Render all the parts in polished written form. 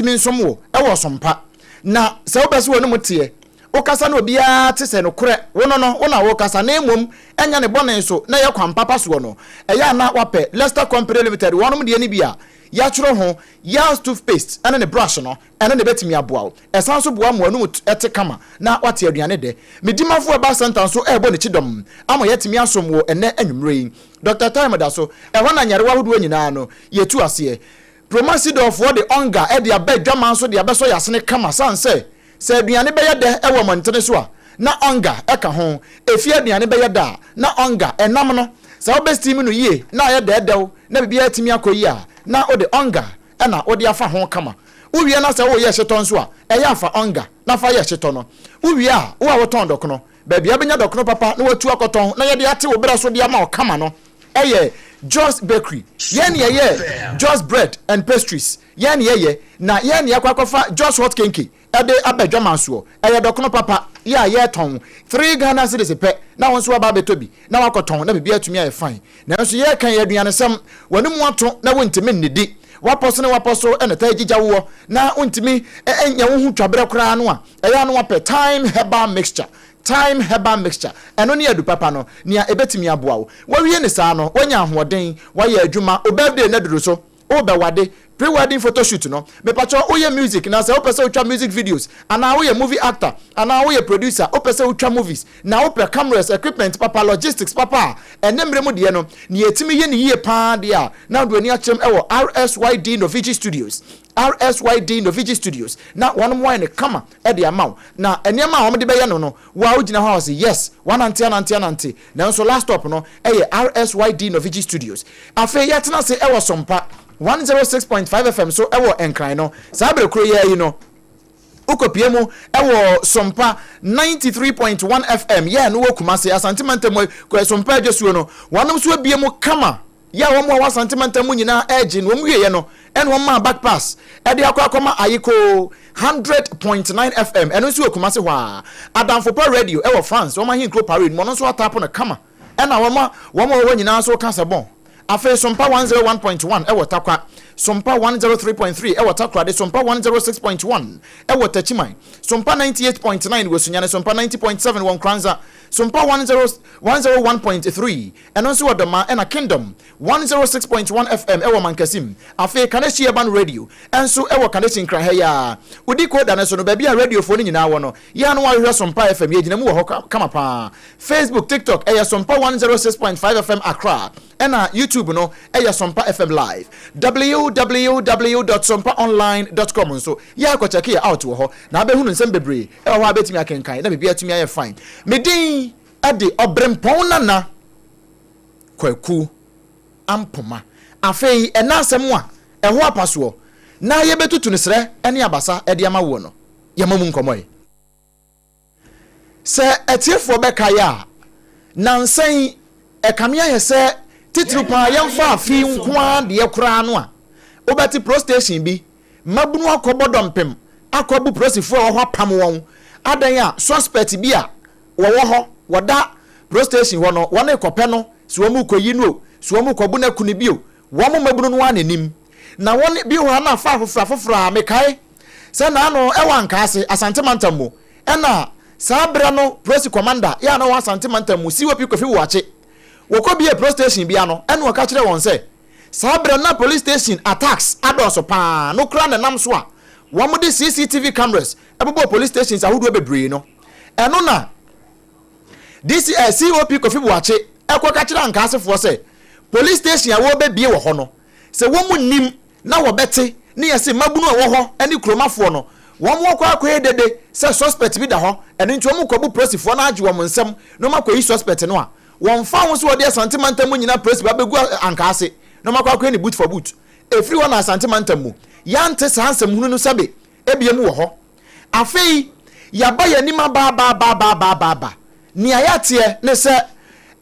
Ntumi nsom wo wɔ ɔsom pa. Na sɛ wopɛ sɛ w'anom teɛ, wokasa na obiara te sɛ nokorɛ wo no no wo na wokasa na mmom ɛnyɛ ne bɔne so na ɛyɛ kwan papa soɔ no, ɛyɛ a na woapɛ Lester Company Limited wɔnom deɛ no bi a yɛatwerɛ ho Yals Toothpaste ne ne brush no, ɛno na ɛbɛtumi aboa wo. Ɛsan nso boa ma w'anom te kama na woate aduane dɛ. Me Dimafo Herbal Centre nso rebɔ ne kyidɔm ama yɛatumi asom wo ɛnnɛ anwummerɛ yi. Dɔkta Time da so, ɛhɔ na nyarewa ahodoɔ nyinaa no yɛtu aseɛ. Promasidorfoɔ de ɔnga de aba adwaman so de abɛsɔ yasene kama sane sɛ, sɛ aduane bɛyɛ dɛ wɔ mmɔntene so a, na ɔnga ka ho. Efie aduane bɛyɛ dɛ a, na ɔnga, ɛnam no, sɛ wobɛ steam no yie na ayɛ dɛɛdɛw na biribiara atumi akɔ yie a, na wode ɔnga na wode afa ho kama. Wowie na sɛ woreyɛ hyetɔ nso a, ɛyɛ a fa ɔnga na fa yɛ hyetɔ no. Wowie a, wo a wotɔn dɔkono, baabi a wobɛnya dɔkono papa na woatu akɔtɔn na yɛde ate wo berɛ so de ama wo kama no, Ɛyɛ Joy's Bakery. Yɛn na yɛyɛ Joy's Bread and Pastries. Yɛn na yɛyɛ, na yɛn na yɛakɔ akɔfa Joy's Hot Kenke de aba adwaman soɔ. Ɛyɛ dɔkono papa yɛ a yɛtɔn three Ghana cedis pɛ na wo nso woaba abɛtɔ bi na woakɔtɔn na biribiara atumi ayɛ fine. Nanso yɛreka yi aduanesɛm, w'anomu ato na wontumi nnidi, woapɔ so ne woapɔ so na ɛtaa gyigya woɔ na wontumi nyɛ wo ho twaberɛ koraa no a, ɛyɛ a na woapɛ Thyme Herbal Mixture. Thyme herbal mixture, ɛno ne adu papa no, nea ɛbɛtumi aboa wo. Woawie no saa no, woanya ahoɔden, woayɛ adwuma, wo birthday no aduru so, worebɛwade, pre-wedding photo shoot no, mepakyɛw woyɛ music na sɛ wopɛ sɛ wotwa music videos, anaa woyɛ movie actor, anaa woyɛ producer, wopɛ sɛ wotwa movies, na wopɛ cameras, equipment papa, logistics papa a, ɛnnɛ mmerɛ mu deɛ no, nea ɛtumi yɛ no yie pa ara deɛ a, na wode w'ani akyerɛm wɔ RSYD Novigi Studios. RSYD Novigi Studios, na wɔn ayɛ no kama de ama wo. Na nneɛma a wɔde bɛyɛ no no, wo a wogyina hɔ a wɔse yes, woanante anante anante, nanso last stop no yɛ RSYD Novigi Studios. Afei yɛatena ase wɔ Sompa 106.5 FM so wɔ Nkran no, saa bere koro yi ara yi no, wokɔpue mu wɔ Sompa 93.1 FM, yɛ a ɛno wɔ Kumase, Asante Mantam mu, Sompa Adwasuo no, wɔnom nso abue mu kama. Yɛ a wɔn a wɔwɔ Asante mantam mu nyinaa regye no, wɔn wieɛ no ɛna wɔn maa back pass ɛde akɔ akɔma Ayikoo 100.9 FM, ɛno nso wɔ Kumasi hɔ ara. Adamfo Pa Radio ɛwɔ France, wɔn ahenkuro Paris no mu, ɔno nso ataapo no kama ɛna wɔn a wɔn a wɔwɔ hɔ nyinaa nso reka sɛ bɔn. Afei Sompa 101.1 ɛwɔ Tarkwa, Sompa 103.3 ɛwɔ Takoradi, Sompa 106.1 ɛwɔ Techiman, Sompa 98.9 wɔ Sunyani, Sompa 90.7 wɔ Nkoranza, Sompa 101.3 Ɛno nso wɔ Dɔmaa ɛna Kingdom 106.1 FM ɛwɔ Mankasim. Afei Kaneshie Urban Radio nso ɛwɔ Kaneshie Nkran ha yi ara. Wodi Koda no so no, baabi a radiofoɔ no nyinaa wɔ no, yɛ a na woahwehwɛ Sompa FM. Yɛgyina mu wɔ hɔ kama pa ara. Facebook, TikTok, ɛyɛ Sompa 106.5 FM Accra, ɛna YouTube no ɛyɛ Sompa FM Live. Www dot sompaonline dot com nso, yɛ a kɔ kyɛke yɛ out wɔ hɔ, na wobɛhunu nsɛm bebree ɛwɔ hɔ a wobɛtumi akenkan na biribiara atumi ayɛ fine. Me din. De Ɔberempɔn Nana Kwaku Ampoma. Afei ɛna asɛm a ɛho apa soɔ na yɛbɛtutu no serɛ ne abasa de ama woɔ no, yɛma mu nkɔmmɔ ɛ. Sɛ atiefoɔ bɛkae a, nansa yi ɛkame ayɛ sɛ titiriw paa yɛmfa afe yi nko ara deɛ koraa no a, wobɛte pro station bi mmabunu akɔbɔ dɔmpem akɔbu polisifoɔ a ɛwɔ hɔ apam wɔn adan a suspect bi a wɔwɔ hɔ, wɔda police station hɔ no, wɔn rekɔpɛ no, sɛ wɔn rekɔyi no o, sɛ wɔn rekɔbo no aku no bi o, wɔn mmabunu no ara na ɛnim. Na wɔn bi wɔ hɔ a na afa afoforɔ afoforɔ a mekae sɛ naano ɛwɔ Ankaase, Asante mantam mu, ɛna saa berɛ no police commander yɛ a na ɔwɔ Asante mantam mu, COP Kofi Boakye, wɔkɔbie police station bi ano, ɛna ɔka kyerɛɛ wɔn sɛ saa berɛ no na police station attacks adɔɔso pa ara, no koraa na ɛnam so a wɔde CCTV cameras bobɔɔ police stations ahodoɔ bebree no. Ɛno na DC, eh, COP Kofi Boakye kɔka kyerɛɛ Ankaasefoɔ sɛ police station a wɔrebɛbie wɔ hɔ no, sɛ wɔn nnim na wɔbɛte ne yɛse mmabunu a ɛwɔ hɔ ne kuromafoɔ no, wɔn wɔkɔ akɔyɛ dede sɛ suspect bi da hɔ, ɛno nti wɔn rekɔbu polisifoɔ no agye wɔn nsam na wɔn akɔyi suspect no a, wɔmfa ho sɛ wɔde Asante mantam mu nyinaa polisi ba bɛgu Ankaase na wɔn akɔ akɔyɛ ne boot for boot. Ɛfiri hɔ na Asante mantam mu yɛante saa nsɛm hunu no sɛbe ebiem wɔ hɔ. Afei yɛaba yɛn anim abaabaabaabaabaaba. Nea yɛateɛ ne sɛ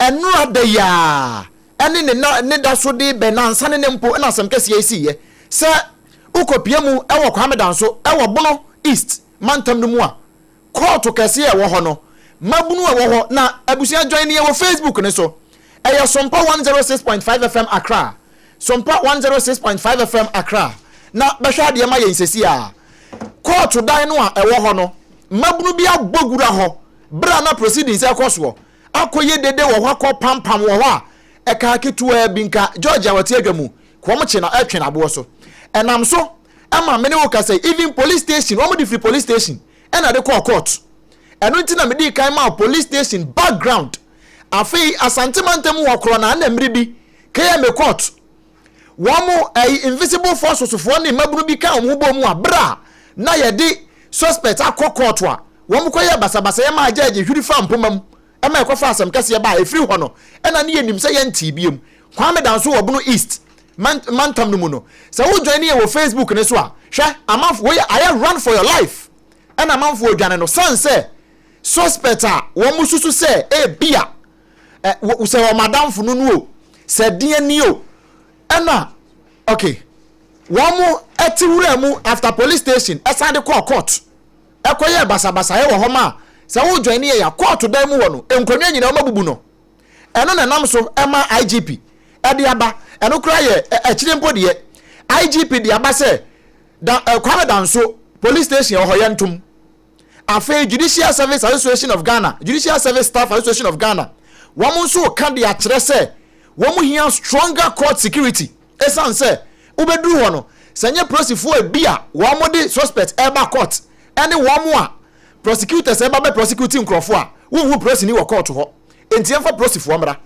ɛnora da yi ara ne ne na ne da so de bɛ nansa ne ne mpo na asɛm kɛseɛ yi siiɛ sɛ wokɔpie mu wɔ Kwame Danso wɔ Bono East mantam no mu a, kɔɔto kɛseɛ a ɛwɔ hɔ no, mmabunu a ɛwɔ hɔ na abusua join yɛn wɔ Facebook no so. Ɛyɛ Sompa 106.5 FM Accra. Sompa 106.5 FM Accra. na bɛhwɛ adeɛ ma yɛn sɛsi a. Kɔɔto dan no a ɛwɔ hɔ no, mmabunu bi abɔ gura hɔ berɛ a na proceedings ɛkɔ soɔ, akɔyɛ dede wɔ hɔ, akɔ pampam wɔ hɔ a ɛkaa ketewaa bi nka George a ɔte adwa mu, wɔn kye na ɛtwe n'aboɔ so. Ɛnam so ɛma me ne wo kasa yi, even police station, wɔn de firi police station ɛna de kɔɔ court. Ɛno nti na mede kan ma police station background. Afei Asante mantam wɔ korɔ na ana mmere bi KMA court, wɔn mo ɛyi invisible forces foɔ ne mmabunu bi ka wɔn ho bɔ mu a bere a na yɛde suspect akɔ court a wɔn kɔyɛ basabasa yɛ maa judge hwiri fa mpoma mu ɛma ɛkɔfa asɛm kɛseɛ ba a ɛfiri hɔ no ɛna ne yɛnim sɛ yɛntee biom. Kwame Danso wɔ Bono East mantam no mu no, sɛ wo join ne yɛ wɔ Facebook ne so a, hwɛ amanfo wɔyɛ ayɛ run for your life, ɛna amanfo odwane no san sɛ suspect a wɔn mo susu sɛ ebia ɛ sɛ wɔn adamfo no no o, sɛ deɛ ni o, ɛna okay, wɔn mo ɛte wura mu after police station ɛsan de kɔɔ court, ɛkɔyɛ basabasa yɛ wɔ hɔ ma sɛ wo join ne yɛ ya court dan mu wɔ no, nkonnwa nyinaa wɔn abubu no. Ɛno na nam so ɛma IGP ɛde aba. Ɛno koraa yɛ akyire mpo deɛ IGP de aba sɛ da Kwame Danso police station wɔ hɔ yɛ ntom. Afei Judicial Service Association of Ghana, Judicial Service Staff Association of Ghana, wɔn nso ka de akyerɛ sɛ wɔn hia stronger court security, ɛsiane sɛ wobɛduru hɔ no, sɛ nyɛ polisifoɔ ebi a wɔn de suspect ɛba court ɛne wɔn a prosecutors ɛba bɛ prosecute nkurɔfoɔ a wohu polisini wɔ court hɔ. Nti yɛmfa polisifoɔ mmra.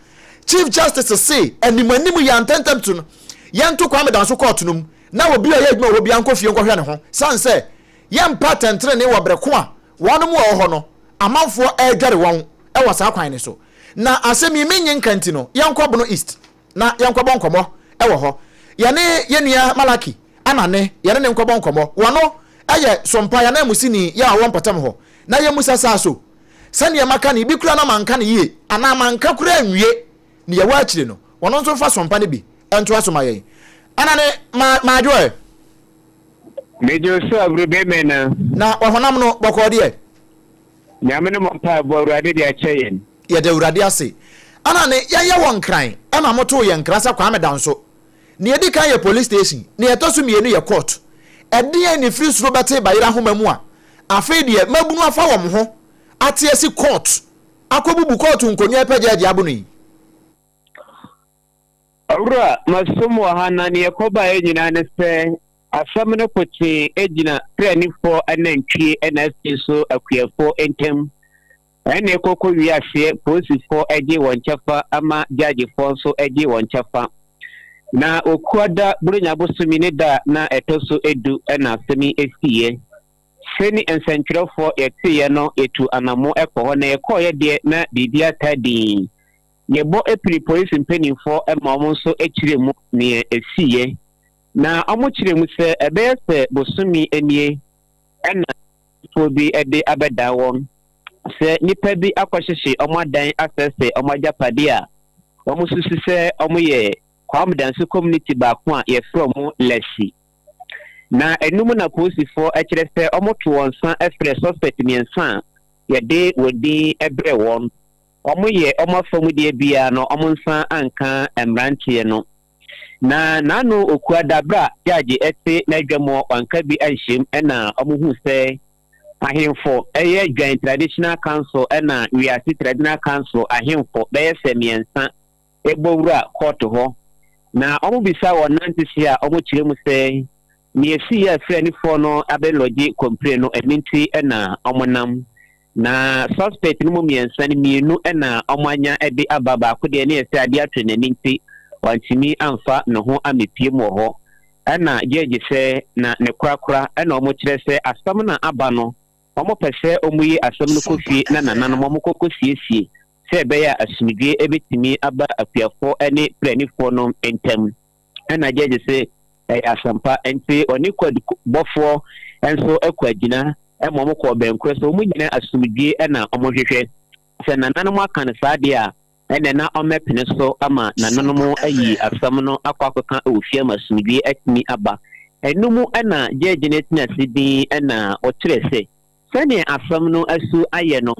Chief Justice se anim anim yɛ antɛntɛm to no yɛnto Kwame Danso court no mu na obi a ɔyɛ adwuma wɔ hɔ bi ankɔ fie nkɔhwɛ ne ho, san sɛ yɛmpa tɛntɛnene wɔ berɛ ko a wɔn mu a wɔ hɔ no amanfoɔ ɛredware wɔn ɛwɔ saa kwan ne so. Na asɛm yi menye nka nti no, yɛnkɔ Bono East na yɛnkɔbɔ nkɔmmɔ ɛwɔ hɔ. Yɛne yɛnua Malaki Anane, yɛne ne nkɔbɔ nkɔmmɔ. Wɔno ɛyɛ Sompa yɛn amusini yɛ a wɔwɔ mpɔtam hɔ na yɛmusa saa so sɛdeɛ maka no bi kura na manka no yie anaa manka kura nwie ne yɛwɔ akyire no, wɔno nso mfa Sompa no bi ntoa so ma yɛn. Anane ma maadwo ɛ. Megye so aburo bɛmɛ na. Na ɔhonam no bɔkɔɔ deɛ. Nyame no mɔ mpaebɔ, Awurade de akyɛ yɛn. Yɛda Awurade ase. Anane yɛyɛ wɔ Nkran ɛna motoo yɛn nkra sɛ Kwame Danso. Nea ɛdi kan yɛ police station, nea ɛtɔ so mmienu yɛ court. Ɛdeɛn ne firi soro bɛte bayerɛ ahoma mu a afei deɛ mabunu afa wɔn ho ate asi court akɔbubu court nkonnwa ɛpɛ gyɛɛgye abo no yi? Owura, masom wɔ ha na neɛ ɛkɔbaeɛ nyinaa ne sɛ asɛm no kotee gyina Pranifoɔ anantwie na afei nso akuafoɔ ntam. Ɛna ɛkɔkɔ wie aseɛ polisifoɔ gye wɔn kyɛfa ama gyagyefoɔ nso gye wɔn kyɛfa. Na Okuada Buronya bosome ne da a na ɛtɔ so 10 na asɛm yi esiiɛ. Sɛni nsɛntwerɛfoɔ yɛteeɛ no, yɛtu anamo kɔ hɔ na yɛkɔeɛ deɛ na biribi ataa dinn. Yɛbɔ pini polisi mpanimfoɔ ma wɔn nso kyerɛ mu neɛ esiiɛ. Na wɔkyerɛ mu sɛ ɛbɛyɛ sɛ bosome nie ɛna foɔ bi de abɛda wɔn sɛ nnipa bi akɔhyehye wɔn adan asɛesɛe wɔn agyapadeɛ a wɔn susu sɛ wɔyɛ Kwame Danso community baako a yɛfrɛ wɔn Lasi. Na ɛnum na polisifoɔ kyerɛ sɛ wɔto wɔn nsa frɛ suspect mmiɛnsa a yɛde wɔn din brɛ wɔn. Wɔyɛ wɔn afamudeɛ biara no wɔn nsa anka mmeranteɛ no. Na n'ano okua da berɛ a judge te n'adwa mu wanka bi anhyɛm ɛna wɔn hu sɛ ahemfo ɛyɛ Dwan Traditional Council ɛna Wiase Traditional Council ahemfo bɛyɛ sɛ mmiɛnsa ɛbɔ wura court hɔ. Na wɔn bisa wɔn nante se a wɔn kyerɛ mu sɛ nea esi yɛ afiranifoɔ no abɛlɔgye kɔmpire no ɛno nti ɛna wɔn nam. Na suspect no mu mmiɛnsa no, mmienu na wɔn anya de aba, baako deɛ ne yɛ sɛ adeɛ ato n'ani nti wantumi amfa ne ho amepie mu wɔ hɔ. Ɛna judge sɛ na ne korakora ɛna wɔn kyerɛ sɛ asɛm no aba no wɔn pɛ sɛ wɔn yi asɛm no kɔ fie na nananom wɔn kɔkɔ siesie sɛ ɛbɛyɛ a asomdwie ɛbɛtumi aba akuafoɔ ne pranifoɔ no ntam. Ɛna judge sɛ ɛyɛ asɛmpa nti ɔne kwadubɔfoɔ nso kɔ agyina ɛma wɔn kɔɔ bɛnkorɛ sɛ wɔn nyinaa asomdwie ɛna wɔn hwehwɛ. Sɛ nananom aka no saa deɛ a, ɛnna na ɔmmɛpene so ama nananom ayi asɛm no akɔ akɔka wɔ fie ama asomdwie atumi aba. Ɛno mu ɛna judge no atena ase din ɛna ɔkyerɛ sɛ sɛnea asɛm no asu ayɛ no,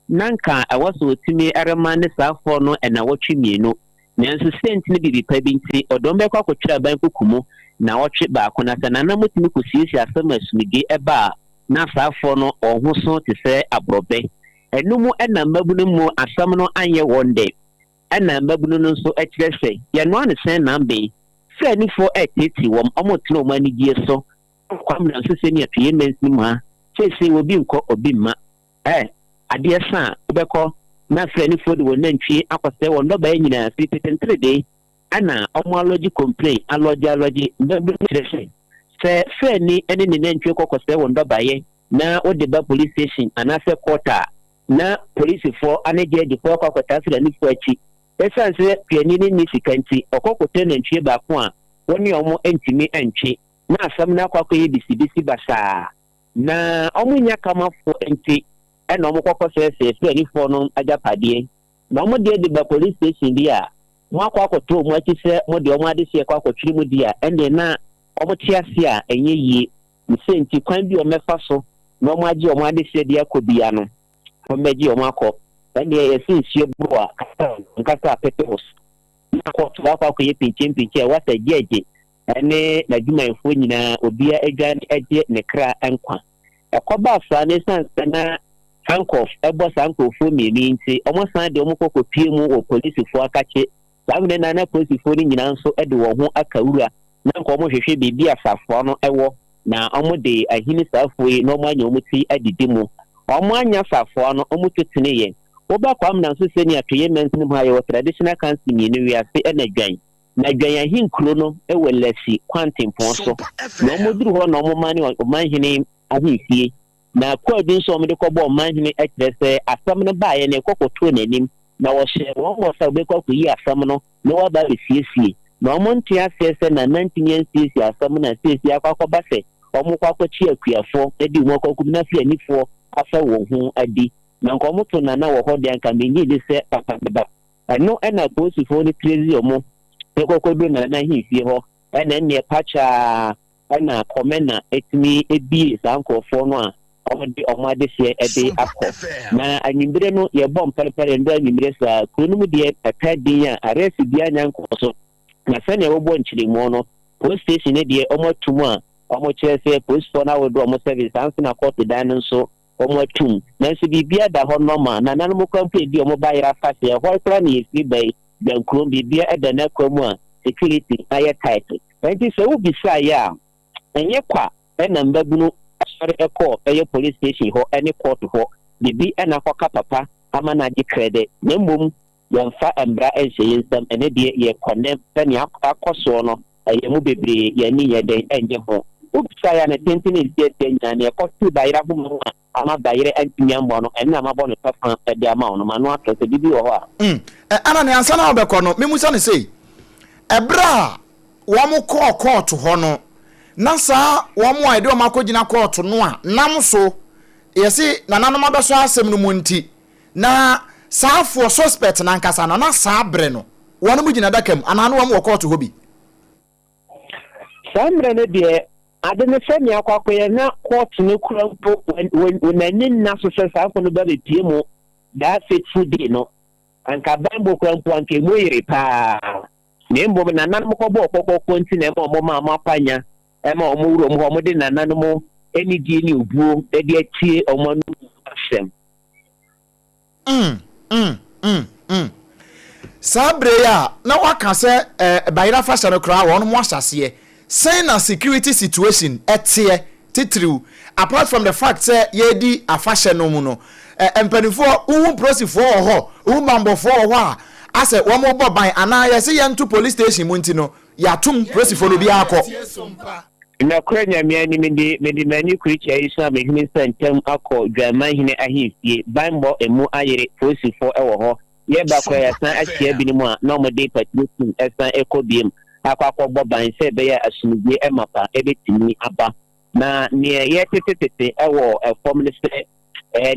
na nka ɛwɔ sɛ ɔtumi rema ne saafoɔ no nnawɔtwe mmienu. Nanso sɛ nti ne biribi pa bi nti, ɔde wɔn bɛkɔ akɔtwere aban kuku mu. Naawɔtwe baako na sɛ nana motumi kɔsiesie asɛm a asumdwie ba a, na asaafoɔ no wɔn ho so te sɛ aborɔbɛ. Ɛno mu na mmabunu mu asɛm no anyɛ wɔn dɛ. Ɛna mmabunu no nso kyerɛ sɛ, Yɛnoa no sɛn namben? Fulanifoɔ reteetee wɔn, wɔretena wɔn anigyeɛ so. Kwamina nso sɛ nea pii mansini mu ha, seesei obi nkɔ obi mma. Ɛ, adeɛ sa a, wobɛkɔ na Fulanifoɔ de wɔn nantwie akɔsɛe wɔn nnɔbaeɛ nyinaa firi tete nteredee. Ɛna wɔn alɔgye complain, alɔgye alɔgye, mmabunu no kyerɛ sɛ, sɛ Fulani ne ne nantwie kɔ kɔsɛe wɔn nnɔbaeɛ na wode ba police station anaasɛ court a, na polisifoɔ ne gyɛɛgyefoɔ akɔ akɔtaa Fulanifoɔ akyi. Ɛsiane sɛ kuani no nni sika nti, ɔkɔ kɔtɔ nantwie baako a wɔne wɔn ntumi ntwe, na asɛm no akɔ akɔyɛ bisibisi basaa. Na wɔnnya kamafoɔ nti na wɔkɔ kɔsɛesɛe Fulanifoɔ no agyapadeɛ. Na wɔn deɛ de ba police station bi a, moakɔ akɔto wɔn akyi sɛ mode wɔn adehyeɛ kɔ akɔtwere mu di a, ɛnneɛ na wɔte ase a ɛnyɛ yie. Ne sɛ nti, kwan bi a wɔbɛfa so na wɔagye wɔn adehyeɛ de akɔ biara no, wɔbɛgye wɔn akɔ. Ɛnneɛ yɛse nsuo boro a, kasa ankasa apete wo so. Na kɔɔto akɔ akɔyɛ pinkyenpinkyen a ɛwɔ sɛ gyɛɛgye ne n'adwumayɛfoɔ nyinaa obiara adwane agye ne kra nkwa. Ɛkɔbaa saa no, ɛsiane sɛ na handcuff bɔ saa nkurɔfoɔ mmienu yi nti, wɔsan de wɔn kɔ kɔpue mu wɔ polisifoɔ akakye. Saa mmerɛ no ara na polisifoɔ no nyinaa nso de wɔn ho aka wura na anka wɔrehwehwɛ baabi a safoa no wɔ na wɔde ahini saa afuo yi na wɔanya wɔn ti adidi mu. Wɔannya safoa no, wɔtu teneeɛ. Woba Kwamina nso sɛnea Toyɛ mansini mu ha yɛwɔ traditional council mmienu, Wiase na Dwan. Na Dwan ahenkuro no wɔ Lasi kwantempɔn so. Na wɔduru hɔ na wɔmane ɔmanhene ahemfie. Na kwaadu nso a wɔde kɔbɔɔ ɔmanhene kyerɛ sɛ asɛm no baeɛ no ɛkɔ kɔtoo n'anim. Na wɔhyɛɛ wɔn bɔ sɛ wɔbɛkɔ akɔyi asɛm no na wɔaba abɛsiesie. Na wɔnte aseɛ sɛ Nana ntumi ansiesie asɛm no a seesei akɔ akɔba sɛ wɔkɔ akɔkye akuafoɔ de wɔn akɔ akɔgu na Fulanifoɔ afa wɔn ho adi. Na anka wɔto Nana wɔ hɔ deɛ anka mennye nni sɛ papa bɛba. Ɛno na apolisifoɔ no tirezi wɔn kɔ kɔduru Nana ahemfie hɔ na ɛnneɛ pakyaa na Kɔmɛna tumi bie saa nkorɔfoɔ no a wɔde wɔn adehyeɛ de akɔ. Na anwummere no yɛbɔ mpɛrepɛre ndɔ anwummere saa. Kuro no mu deɛ ɛtaa din a arrest biara nnya nkɔɔ so. Na sɛdeɛ wɔbɔ nkyerɛmu no, police station no deɛ wɔato mu a wɔkyerɛ sɛ polisifoɔ no awodoɔ wɔn service, saa nso na kɔɔto dan no nso wɔatum. Nanso biribiara da hɔ normal. Nananom koraa mpo ebi a wɔba yera afahyɛ, ɛhɔ koraa na yɛfiri ba yi, Gyankurom, biribiara da n'akwan mu a security ayɛ tight. Ɛnti sɛ wobisaeɛ a, ɛnyɛ kwa na mmabunu sɔre kɔɔ ɛyɛ police station hɔ ne court hɔ, biribi na akɔka papa ama no agye krɛdɛ, na mmom yɛmfa mmra nhyɛ yɛn nsam, ɛno deɛ yɛ condemn sɛnea akɔ soɔ no, ɛyɛ mu bebree yɛn ani nyɛ dɛn ɛnnye ho. Wobisaeɛ a ne tenten ne ntiatia nyinaa, nea ɛkɔtoo bayerɛ ahoma mu a ama bayerɛ antumi ammɔ no, ɛno na mabɔ no tɔfa de ama wo no, m'ano atɔ, sɛ biribi wɔ hɔ a. Mm. Ɛna ne ansa na wobɛkɔ no, memusa no sei, ɛberɛ a wɔn kɔɔ kɔɔto hɔ no, na saa wɔn a yɛde wɔn akɔgyina kɔɔto no a nam so yɛse nananom abɛsɔ asɛm no mu nti, na saa foɔ suspect no ankasa no, na saa bere no wɔn gyina adaka mu anaa na wɔn wɔ kɔɔto hɔ bi? Saa mmerɛ no deɛ, ade no sɛnea akɔ akɔyɛ na kɔɔto no kura mpo wɔn ani nna so sɛ saa nko no ba bɛpue mu that fateful day no, anka banbɔ kura mpo anka emu yere paa. Na mmom nananom kɔbɔɔ kɔkɔkɔ nti na ɛma wɔn maa wɔn akwanya ma wɔn wuram hɔ wɔde nananom anidie ne obuo de atie wɔn anom asɛm. Mm, mm, mm, mm. Saa bere yi a na waka sɛ eh, bayerɛ afahyɛ no koraa wɔn mo ahyɛaseɛ. Sɛn na security situation ɛteɛ titiriw apart from the fact sɛ yɛredi afahyɛ no mu no eh, mpanimfoɔ wohu polisifoɔ wɔ hɔ wohu bambɔfoɔ wɔ hɔ a asɛ wɔn bɔ ban anaa yɛse yɛnto police station mu nti no Yɛatom polisifo no, obiara kɔ. Nɔkorɛ Nyame anim de, mede m'ani kurikyia yi so a mehunu sɛ ntɛm akɔ Dwanmanhene ahemfie, banbɔ emu ayere, polisifɔ wɔ hɔ, yɛba koraa yɛasan akyia binom a na wɔde patrol team san kɔ biom akɔ akɔbɔ ban sɛ ɛbɛyɛ a asomdwie mapa bɛtumi aba. Na neɛ yɛtetetete wɔ fam ne sɛ,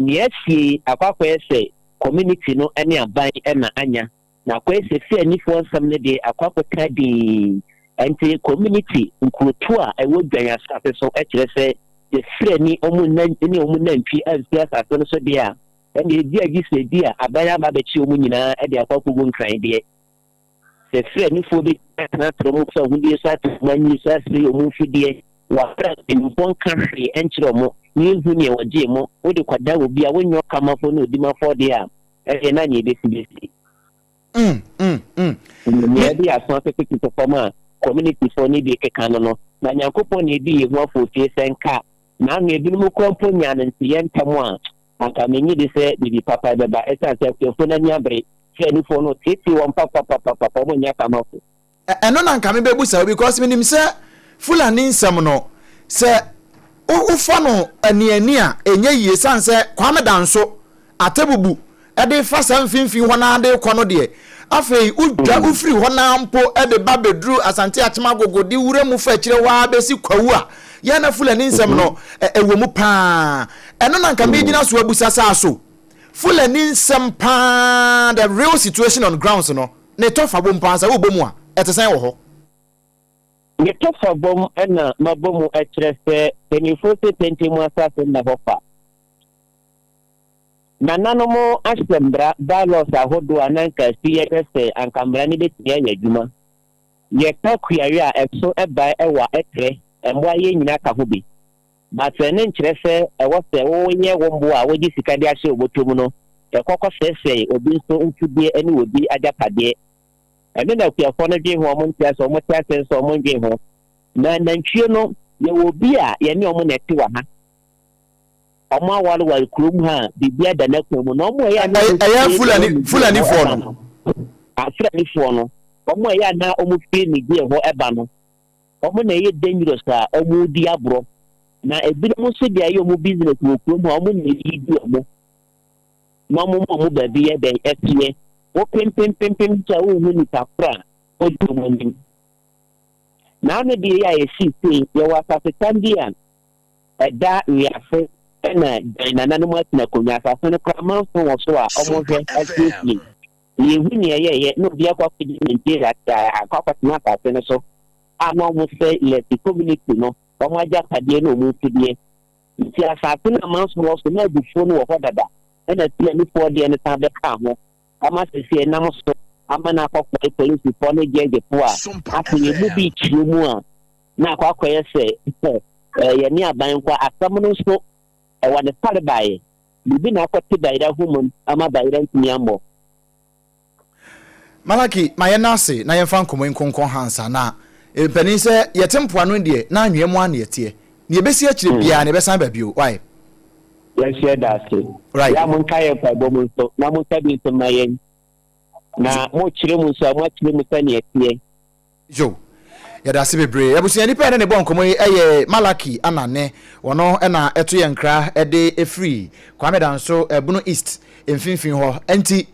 neɛ asie yi akɔ akɔyɛ sɛ community no ne aban na anya. Na akɔyɛ sɛ Fianifoɔ nsɛm no deɛ akɔ akɔtaa dinn. Ɛnti community nkurotoɔ a ɛwɔ Dwan asase so kyerɛ sɛ sɛ Firani wɔn nna ne wɔn nantwie amfiri asase no so deɛ a, ɛnneɛ ɛdi a gye sɛ bi a aban aba abɛkye wɔn nyinaa de akɔ akɔgu Nkran deɛ. Sɛ Fulanifoɔ bi tenatena wɔn fawohodie so ate wɔn ani so asɛe wɔn mfidie wɔ aberɛ a mpanimfoɔ nka hwee nkyerɛ wɔn na yɛnhu deɛ wɔgyee mo, wode kɔda obi a wonyɛ ɔkamafoɔ ne odimafoɔ deɛ a, ɛdeɛ na deɛ ɛbɛsi bɛsi. Nea ɛde aso aketekete fam a community foɔ no bi keka no no, na Nyankopɔn na ɛdi yɛn ho afootie sɛ nka naano ebinom koraa mpo nyaa no nteyɛ ntɛm a, anka mennye di sɛ biribi papa bɛba ɛsiane sɛ akuafoɔ no ani abere sɛ anifoɔ no teetee wɔn papapapapa, wɔn nyɛ akamafo. Ɛno na nka mebɛbusa wo because menim sɛ Fulani nsɛm no sɛ wofa no aniani a ɛnyɛ yie sane sɛ Kwame Danso Atebubu de fa saa mfimfini hɔ no ara de rekɔ no deɛ afei wodwa wofiri hɔ no ara mpo de ba bɛduru Asante Akyem Agogo de wura mu fa akyire hɔ ara bɛsi Kwawu a yɛn na Fulani nsɛm no ɛwɔ mu paa. Ɛno na nka megyina so abusa saa so Fulani nsɛm paa the real situation on grounds no ne tɔfa bom paa sɛ wobɔ mu a ɛte sɛn wɔ hɔ? Ne tɔfa bom na mabɔ mu kyerɛ sɛ mpanyimfoɔ se tenten mu asase nna hɔ kwa. Nananom ahyɛ mmara, bylaws, ahodoɔ a na anka si yɛhwɛ sɛ anka mmara no bɛtumi ayɛ adwuma. Yɛka kuayɔ a ɛso bae ɛwɔ a ɛtrɛ, mmoa yɛn nyinaa ka ho bi. But ɛno nkyerɛ sɛ ɛwɔ sɛ woyɛ wo mmoa a wogye sika de ahyɛ wo bɔtɔ mu no ɛkɔ kɔsɛesɛe obi nso mfudeɛ ne obi agyapadeɛ. Ɛno na akuafoɔ no dwen ho a wɔnte aseɛ, wɔte aseɛ nso a wɔndwen ho. Na nantwie no yɛwɔ obi a yɛne wɔn na ɛte wɔ ha. Wɔn awareware kurom ha a biribi ada n'akwan mu na wɔn a ɛyɛ a na wɔn Ɛyɛ fie Fulani ɛwɔ Nigeria hɔ Fulanifoɔ ɛba no. no. Ah, Fulanifoɔ no, wɔn a ɛyɛ a na wɔn fie Nigeria hɔ ɛba no, wɔn na ɛyɛ dangerous a wɔn di aborɔ. Na ebinom nso de ayɛ wɔn business wɔ kurom ha, wɔn na ɛyi di wɔn na wɔn ma wɔn baabi yɛ dɛn ɛteɛ. Wopempempempem nso a wonhu nipa koro a odi wɔn anim. Na ano deɛ yi a yɛsii sei, yɛwɔ asasetam bi a Ɛda wiase na gyan nananom atena akonwa asase no koraa manso wɔ so a ɔmo hwɛ asiesie na yɛhu nea ɛyɛɛyɛ na obi akɔ akɔgye Nigeria akɔ akɔtena asase no so a na ɔmo sɛ lɛsi community no ɔmo agyapadeɛ ne ɔmo mfudeɛ nti asase no a manso wɔ so na abufuo no wɔ hɔ dada ɛna Fulanifoɔ deɛ no san bɛkaa ho ama sɛsi ɛnam so ama no akɔkɔɛ polisifoɔ ne gyɛgyefoɔ a afei yɛn mu bi kyerɛ mu a na akɔ akɔyɛ sɛ yɛne aban nko a, asɛm no nso ɛwɔ ne farebaeɛ. Biribi na akɔte bayerɛ ahoma mu ama bayerɛ ntumi ammɔ. Malaki, ma yɛnna ase na yɛmfa nkɔmmɔ yi nkonkɔn ha ansa na mpanin sɛ yɛte mpoano yi deɛ na anwea mu ara na yɛteɛ. Nea ɛbɛsi akyire biara no yɛbɛsan aba bio. Wai? Yɛn nso yɛda ase. Right. Yɛ a monka yɛn mpaebɔ mu nso, na monka bi nso mma yɛn. Na mokyerɛ mu nso a, moakyerɛ mu sɛnea ɛteɛ. Yo, yɛda ase bebree. Abusua nipa a yɛne ne bɔ nkɔmmɔ yi yɛ Malaki Anane. Ɔno na ɛto yɛn nkra de firi Kwame Danso, Bono East mfimfini hɔ. Nti,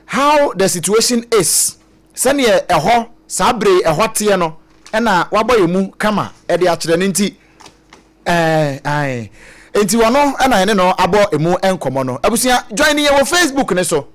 how the situation is, sɛdeɛ ɛhɔ saa bere yi ɛhɔ teɛ no, ɛna wabɔ yɛn mu kama de akyerɛ no nti, Ɛɛ, ae. Enti ɔno na yɛne no abɔ emu nkɔmmɔ no. Abusua, join yɛn wɔ Facebook no so.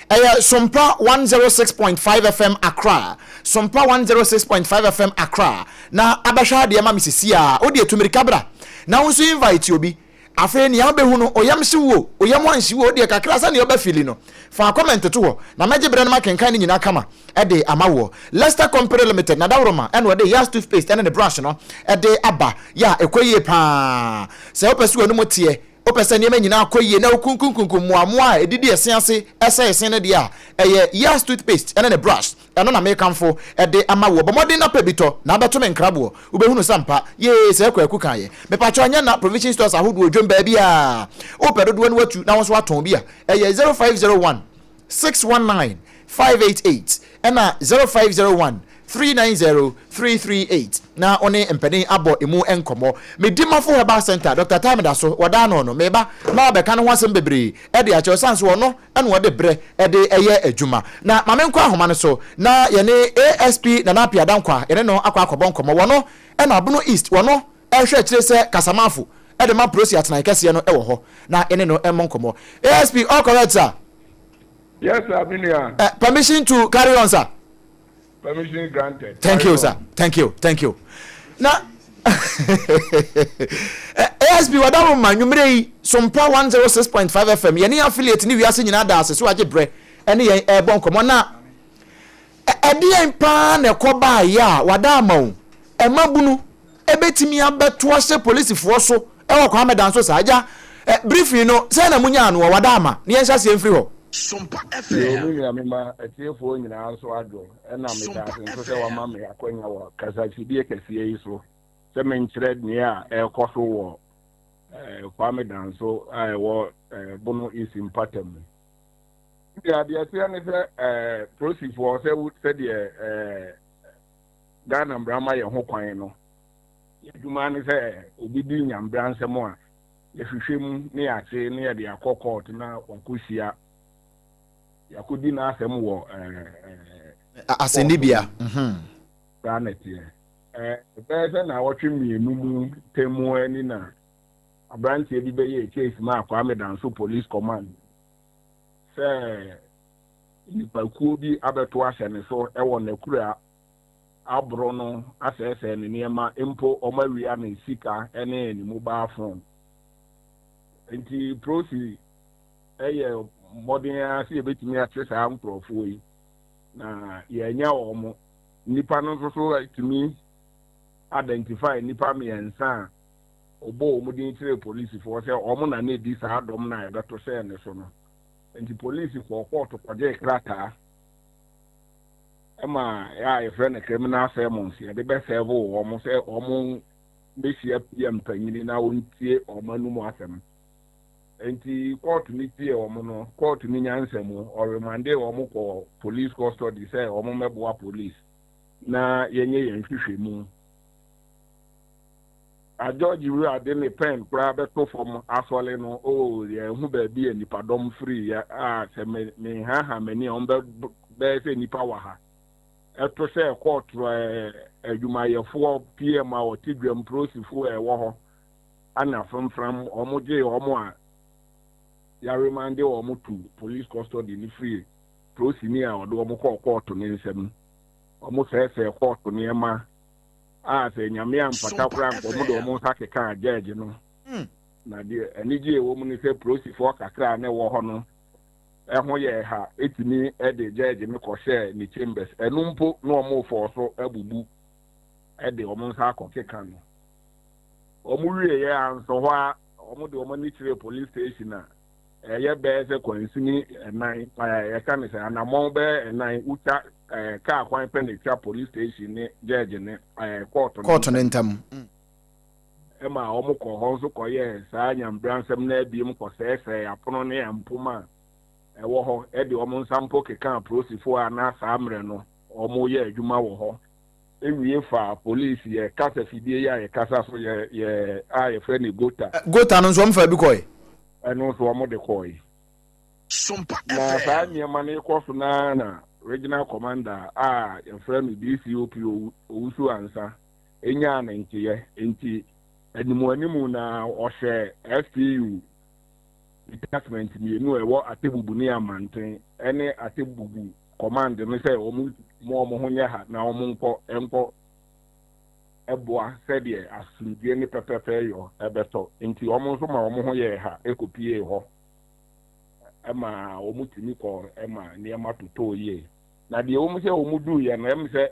Ɛyɛ Sompa 106.5 FM Accra. Sompa 106.5 FM Accra. Na abɛhwɛ adeɛ ma me sisi a. Wo deɛ tu mirika bra. Na wo nso invite obi. Afei nea wobɛhu no, oyam hye wo o, oyam anhye wo o, wo deɛ kakra sɛnea wobɛ feeli no, fa comment to hɔ na mɛgye berɛ no makenkan ne nyinaa kama de ama woɔ. Lester Company Limited, Nadaworoma na ɔde Yas toothpaste ne ne brush no de aba. Yɛ a ɛkɔ yie pa ara. Sɛ wopɛ sɛ w'anum teɛ, wopɛ sɛ nneɛma nyinaa kɔ yie na wokunkunkunkum mmoammoa a ɛdidi ɛse ase sɛe se no deɛ a, ɛyɛ Yas toothpaste ne ne brush. Ɛno na mekamfo de ama woɔ. Bɔ mmɔden na pɛ bi tɔ na abɛto me nkraboɔ. Wobɛhunu sɛ ampa. Yee, sɛɛ Kwaku kaeɛ. Mepakyɛw ɛnyɛ na provision stores ahodoɔ dwom baabiara. Wopɛ dodoɔ na woatu na wo nso woatɔn bi a, ɛyɛ 0501 619 588 ɛna 0501 390 338 na wo ne mpanin abɔ emu nkɔmmɔ. Me Dimafo Herbal Center, Dr. Time da so, wɔda ano no, meba na wabɛka ne ho asɛm bebree de akyerɛ, ɔsan so ɔno na ɔde berɛ de yɛ adwuma. Na ma menkɔ ahoma no so na yɛne ASP Nana Appiah Dankwah yɛne no akɔ akɔbɔ nkɔmmɔ. Wɔno na Abono East, wɔno rehwɛ akyire sɛ Kasamafo de ma Prosi atenae kɛseɛ no wɔ hɔ na yɛne no mmɔ nkɔmmɔ. ASP, all correct sir? Yes sir, me nua. Permission to carry on sir? Permission granted. Thank Carry you sir. on. Thank you. Thank you. Na ASP Wadaroma nwummerɛ yi Sompa 106.5 FM yɛne affiliate ne wiase nyinaa da ase so agye berɛ ɛne yɛn ɛrebɔ nkɔmmɔ na Ɛdeɛn paa na ɛkɔ baeɛ a wada ama wo? Mmabunu bɛtumi abɛto ahyɛ polisifoɔ so wɔ Kwame Danso saa? Agya, briefing no, sɛn na monyaa no wɔ wada ama? Na yɛnhyɛ aseɛ mfiri hɔ. Yoo me nua mema atiefoɔ nyinaa nso adwo ɛna medaase nso sɛ wama me akwanya wɔ kasafidie kɛseɛ yi so sɛ menkyerɛ nea ɛrekɔ so wɔ Kwame Danso a ɛwɔ Bono East mpata mu. Nea deɛ ɛteɛ ne sɛ polisifoɔ sɛ sɛdeɛ Ghana mmara ma yɛn ho kwan no, yɛn adwuma ne sɛ obi di nyambra nsɛm a, yɛhwehwɛ mu ne yɛakye ne yɛde akɔ court na wakɔhyia, yɛakɔdi n'asɛm wɔ asɛnnibea. Saa na ɛteɛ. Ɛbɛyɛ sɛ naawɔtwe mmienu mu ntam ani na aberanteɛ bi bɛyɛɛ case maa Kwame Danso Police Command sɛ nnipakuo bi abɛto ahyɛ ne so wɔ n'akura aboro no asɛesɛe ne nneɛma mpo wɔawia ne sika ne ne mobile phone. Nti Prosi yɛ mmɔden ara sɛ yɛbɛtumi akye saa nkurɔfoɔ yi na yɛanya wɔn. Nnipa no nso so tumi identify nnipa mmiɛnsa a ɔbɔɔ wɔn din kyerɛɛ polisifoɔ sɛ wɔn na na ɛdi saa dɔm no a yɛbɛto hyɛɛ ne so no. Nti polisi kɔɔ kɔɔto kɔgyee krataa ma a yɛfrɛ no criminal summons yɛde bɛsɛɛvo wɔn sɛ wɔn bɛhyia PM panyini na wɔntie wɔn anum asɛm. Nti kɔɔto no tie wɔn no, kɔɔto no nyansa mu ɔremande wɔn kɔ police custody sɛ wɔn mmɛboa police na yɛnyɛ yɛn nhwehwɛmu. A George wura de ne pɛn koraa bɛto fam asɔre no, oh, yɛnhu baabi a nnipadɔm firi yɛ a sɛ me menhaha m'ani a wɔn bɛ bɛyɛ sɛ nnipa wɔ ha. Ɛto sɛ kɔɔto ɛɛ adwumayɛfoɔ PM a wɔte dwam polisifoɔ a ɛwɔ hɔ ana framfram wɔn gyee wɔn a yɛaremande wɔn to police custody no firi polisini a ɔde wɔn kɔɔ kɔɔto ne nsam. Wɔn sɛɛsɛɛ kɔɔto nneɛma a sɛ Nyame ampata koraa nka wɔn de wɔn nsa kekaa judge no. Na deɛ anigye ɛwɔ mu ne sɛ polisifoɔ kakra a na ɛwɔ hɔ no ɛho yɛɛ ha ɛtumi de judge no kɔhyɛɛ ne chambers. Ɛno mpo na wɔn refɔɔ so abubu de wɔn nsa akɔkeka no. Wɔn wieɛ a nso hɔ a wɔn de wɔn ani kyerɛɛ police station a ɛyɛ bɛyɛ sɛ kwansini ɛnan, yɛka ne sɛ anammɔn bɛyɛ ɛnan wotwa kaa kwan pɛ na etwa police station ne judge ne court no Kɔɔto no ntam. Ɛma wɔn kɔ hɔ nso kɔyɛɛ saa nyambransɛm no abiem kɔsɛɛsɛɛ apono ne mpoma a ɛwɔ hɔ de wɔn nsa mpo kekaa apolisifoɔ a na saa mmerɛ no wɔreyɛ adwuma wɔ hɔ. Ewie fa police yɛ kasa fidie yi a yɛkasa so yɛ yɛ a yɛfrɛ no gota. Gota no nso wɔn faa bi kɔe. Ɛno nso wɔn de kɔe. Na saa nneɛma no rekɔ so no ara na Regional Commander a yɛfrɛ no DCOP Owusu Ansah nyaa ne nteyɛ. Enti animuanimu na ɔhyɛɛ SPU detachment mmienu a ɛwɔ Atebubu ne Amanten ne Atebubu command no sɛ wɔn mma wɔn ho nyɛ ha na wɔn nkɔ nkɔ boa sɛdeɛ asomdwoeɛ ne pɛpɛpɛyɔ bɛtɔ. Enti wɔn nso ma wɔn ho yɛɛ ha kɔpuee hɔ ma wɔtumi kɔɔ ma nneɛma totɔɔ yie. Na deɛ ɛwɔ mu sɛ wɔduiɛ no, ɛm sɛ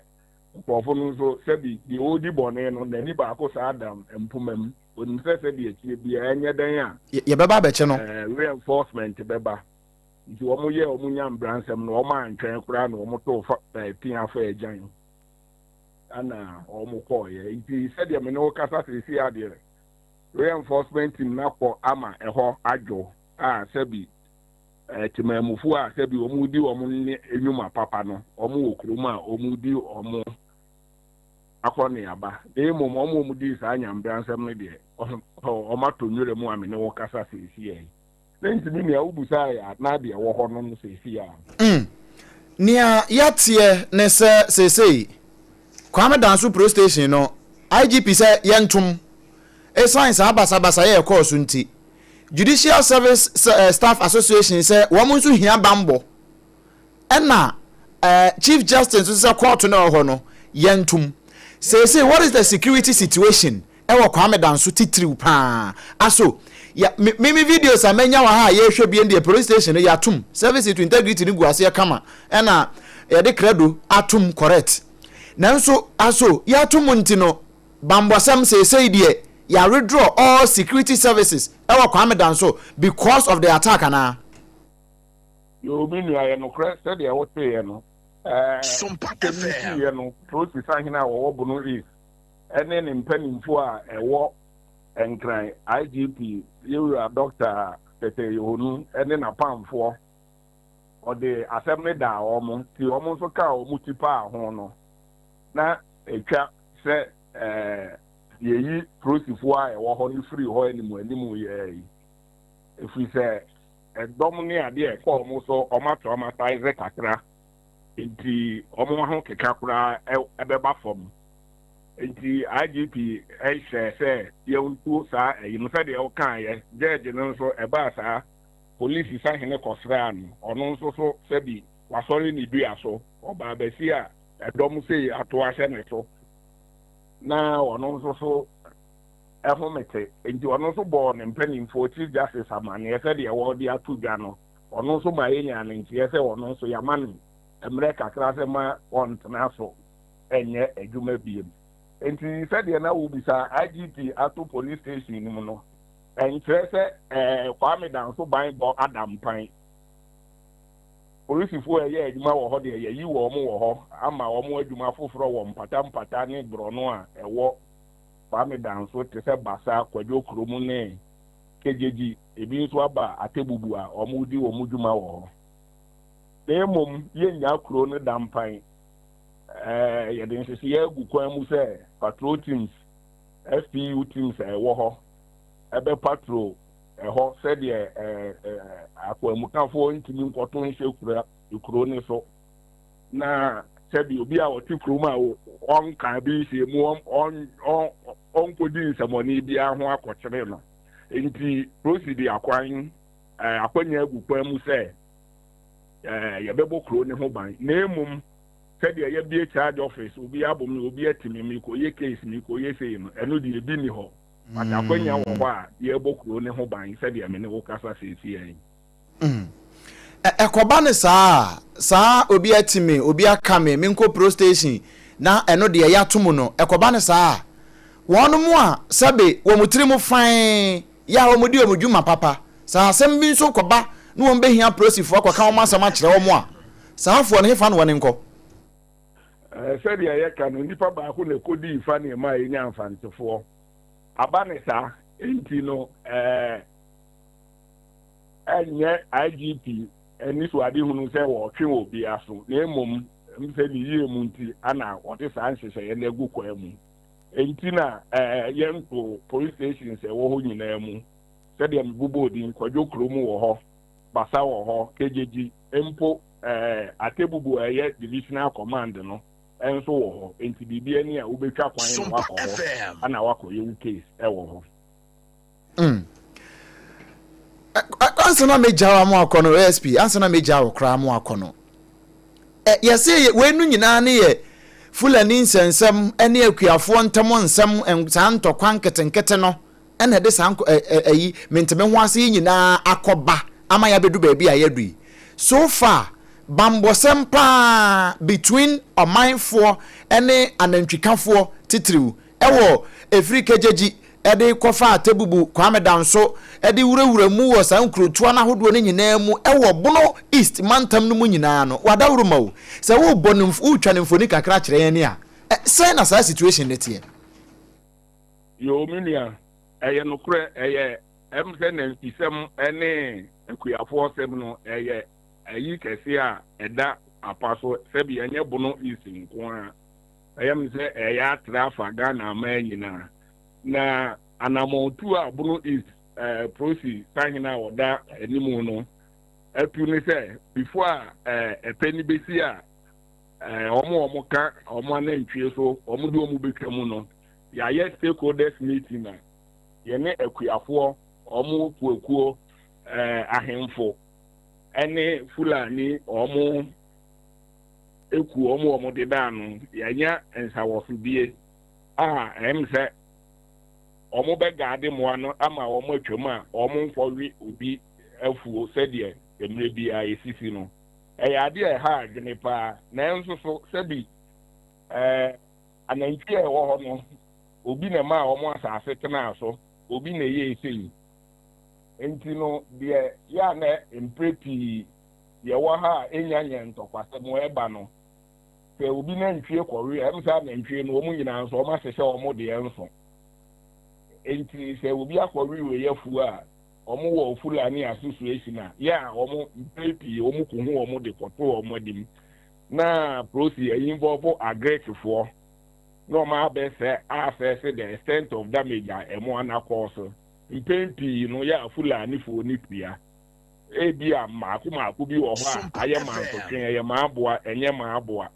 nkurɔfo no nso sɛbi deɛ ɔredi bɔne no, n'ani baako saa da mpoma mu. Ɔnim sɛ sɛdeɛ ɛteɛ biara, ɛnyɛ dɛn a Yɛbɛba abɛkye no. Reinforcement bɛba. Nti wɔyɛɛ wɔn nyamebransɛm no, wɔantwɛn koraa na wɔtoo fa pea faa agyan ɛna wɔkɔeɛ. Nti sɛdeɛ me ne wo kasa seesei ara deɛ, reinforcement team no akɔ ama ɛhɔ adwo a sɛbi temanmufoɔ a sɛbi wɔredi wɔn ne nnwuma papa no, wɔn wɔ kurom a wɔredi wɔn akɔneaba. Na mmom wɔn a wɔdii saa nyamebransɛm no deɛ, wɔatɔ nwura mu a me ne wo kasa seesei yi. Ne nti me nua wobusae a na deɛ ɛwɔ hɔ no no seesei a. Mm. Nea yɛateɛ ne sɛ seesei Kwame Danso Police Station no IGP sɛ yɛntom esiane saa basabasayɛ a ɛkɔɔ so nti. Judicial Service Staff Association sɛ wɔn nso hia bammɔ. Ɛna Chief Justice nso sɛ kɔɔto no a ɛwɔ hɔ no yɛntom. Seesei what is the security situation ɛwɔ Kwame Danso titiriw paa? Aso yɛ me me videos a manya wɔ ha a yɛrehwɛ bi deɛ police station no yɛatom service to integrity no gu aseɛ kama ɛna yɛde krado atom correct. Nanso aso yɛato mu nti no, bambɔsɛm seesei deɛ yɛ withdraw all security services ɛwɔ Kwame Danso because of the attack anaa? Yoo, me nua, yɛ nokorɛ sɛdeɛ woteeɛ no. Sompa Asɛm yi FM. siiɛ no, Polisi sahene a wɔwɔ Bono East ne ne mpanimfoɔ a ɛwɔ Nkran, IGP Yewura Dɔkta Tetteh Yohonu ne n'apamfoɔ, ɔde asɛm no daa wɔn, nti wɔn nso kaa wɔn ti paa ho no, na ɛtwa sɛ yɛyi polisifoɔ a ɛwɔ hɔ no firi hɔ animuanimu yɛɛ yi, ɛfiri sɛ ɛdɔm ne adeɛ a ɛkɔ wɔn so, wɔn atraumatise kakra, nti wɔn ahokeka koraa ɛbɛba fam. Nti IGP hyɛɛ sɛ yɛntu saa ɛyi no sɛdeɛ wokaeɛ. Judge no nso ɛbaa saa, polisi sahene kɔsraa no, ɔno nso so sɛbi wasɔre ne dua so, ɔbaa bɛsi a ɛdɔm sei ato ahyɛ ne so, na ɔno nso so ɛhome te. Nti ɔno nso bɔɔ ne mpanimfoɔ, Chief Justice, amanneɛ sɛdeɛ wɔde ato dwa no. Ɔno nso ma yɛnya ne nteɛ sɛ ɔno nso yɛama no mmerɛ kakra sɛ ma ɔntena so ɛnyɛ adwuma biem. Nti sɛdeɛ na wobisa, IGP ato police station no mu no, ɛnkyerɛ sɛ Kwame Danso ban bɔ ada mpan. Polisifoɔ a ɛyɛ adwuma wɔ hɔ deɛ, yɛyi wɔn wɔ hɔ ama wɔn adwuma foforɔ wɔ mpata mpata ne borɔno a ɛwɔ Kwame Danso te sɛ Basa, Kwadwo Kurom ne Kegyegyi. Ebi nso aba Atebubu a wɔredi wɔn dwuma wɔ hɔ. Na mmom yɛnnya kuro no da mpan. Yɛde nhyehyɛeɛ agu kwan mu sɛ patrol teams, FPU teams a ɛwɔ hɔ ɛbɛ patrol ɛhɔ sɛdeɛ akwanmukafoɔ ntumi nkɔto nhyɛ kura kuro ne so, na sɛbi obi a ɔte kurom a ɔnka bi nhyɛ mu ɔnkɔdi nsɛmɔne biara ho akɔkyere no. Nti prosi de akwan akwanya agu kwan mu sɛ yɛbɛbɔ kuro ne ho ban. Na mmom sɛdeɛ yɛbie charge office, obi abom no, obi ati me, mekɔyɛ case, mekɔyɛ sei no, ɛno deɛ ebi ni hɔ, but akwanya wɔ hɔ a yɛbɔ kuro ne ho ban sɛdeɛ me ne wo kasa seesie yi. Ɛkɔba ne saa a, saa obi ati me, obi aka me, menkɔ pro station, na ɛno deɛ yɛato mu no, ɛkɔba ne saa a, wɔn a sɛbe wɔn tiri mu fann yɛ a wɔn di wɔn dwuma papa, saa asɛm bi nso kɔba na wɔn bɛhia polisifoɔ akɔka wɔn asɛm akyerɛ wɔn a, saa afoɔ no hefa na wɔn nkɔ? Sɛdeɛ yɛka no, nipa baako na ɛkɔdii fa nneɛma a ɛnya Mfantefoɔ aba ne saa nti no, ɛnyɛ IGP anisoadehunu sɛ wɔtwe obi aso, na mmom sɛ ne yie mu nti ana wɔde saa nhyehyɛeɛ no agu kwan mu. Nti na yɛnto police stations ɛwɔ hɔ nyinaa mu, sɛdeɛ mebobɔɔ din, Kwadwo Kurom wɔ hɔ, Basa wɔ hɔ, Kegyegyi mpo, Atebubu a ɛyɛ divisional command no nso wɔ hɔ. Nti biribi ani a wobɛtwa kwan na Sompa wakɔ hɔ FM. ana wakɔyɛ wo case ɛwɔ hɔ. Ansa na megya wo mo akɔ no, ASP, ansa na megya wo koraa mo akɔ no, yɛse wei no nyinaa ne yɛ Fulani nsɛnsɛm ne akuafoɔ ntam nsɛm, saa ntɔkwa nketenkete no ɛna ɛde saa ɛyi menteme ho ase yi nyinaa akɔba ama yɛabɛdu baabi a yɛadu yi. So far, bambɔsɛm paa between ɔmanfoɔ ne anantwikafoɔ titiriw ɛwɔ ɛfiri Kegyegyi ɛde kɔfa Atebubu, Kwame Danso, ɛde wurawura mu wɔ saa nkurotoa no ahodoɔ no nyinaa mu ɛwɔ Bono East mantam no mu nyinaa no, wadaworo ma o. Sɛ wobɔ no, wotwa no mfoni kakra kyerɛ yɛn a, sɛn na saa situation no teɛ? Yoo, me nua, ɛyɛ nokorɛ, ɛyɛ sɛ nantwisɛm ne akuafoɔ sɛm no, ɛyɛ ayi kɛse a ɛda apa so, sɛbi ɛnyɛ Bono East nko ara. Ɛyɛ me sɛ ɛyɛ atra afa Ghana aman nyinaa. Na anammɔntu a Bono East Prosi sahene a ɔda anim no atu ne sɛ before a ɛpɛ ni bɛsi a wɔn a wɔka wɔn anantwie so wɔn de wɔn bɛtwa mu no, yɛayɛ stakeholders meeting a yɛne akuafoɔ, wɔn kuakuo, ahemfo ne Fulani wɔn ekuo wɔn a wɔn deda ano, yɛanya nsawɔsodie a ɛm sɛ wɔn bɛgaade mmoa no ama wɔn atwam a wɔn nkɔwe obi afuo sɛdeɛ mmerɛ biara esisi no. Ɛyɛ adeɛ a ɛha adwene paa, nanso so sɛbi ɛɛ anantwie a ɛwɔ hɔ no, obi na ɛmaa wɔn asase tenaa so, obi na ɛyɛɛ sei. Nti no, deɛ yɛ a na mprɛ pii yɛwɔ ha a ɛnya nyɛ ntɔkwasɛm ɛba no, sɛ obi nantwie kɔwe a, ɛm sɛ anantwie no wɔn nyinaa nso wɔn ahyehyɛ wɔn deɛ nso. Nti sɛ obi akɔwe wei afuo a, wɔn wɔ Fulani association a yɛ a wɔn mpɛn pii wɔn kohu wɔn de kɔto wɔn anim na prosi involve agricfoɔ na wɔn abɛsɛ assess the extent of damage a ɛmo anakɔɔ so. Mpɛn pii no yɛ a Fulanifoɔ ne tua. Ebi a mmaako mmaako bi wɔ hɔ a ayɛ mansotwe, ɛyɛ maaboa, ɛnyɛ maaboa.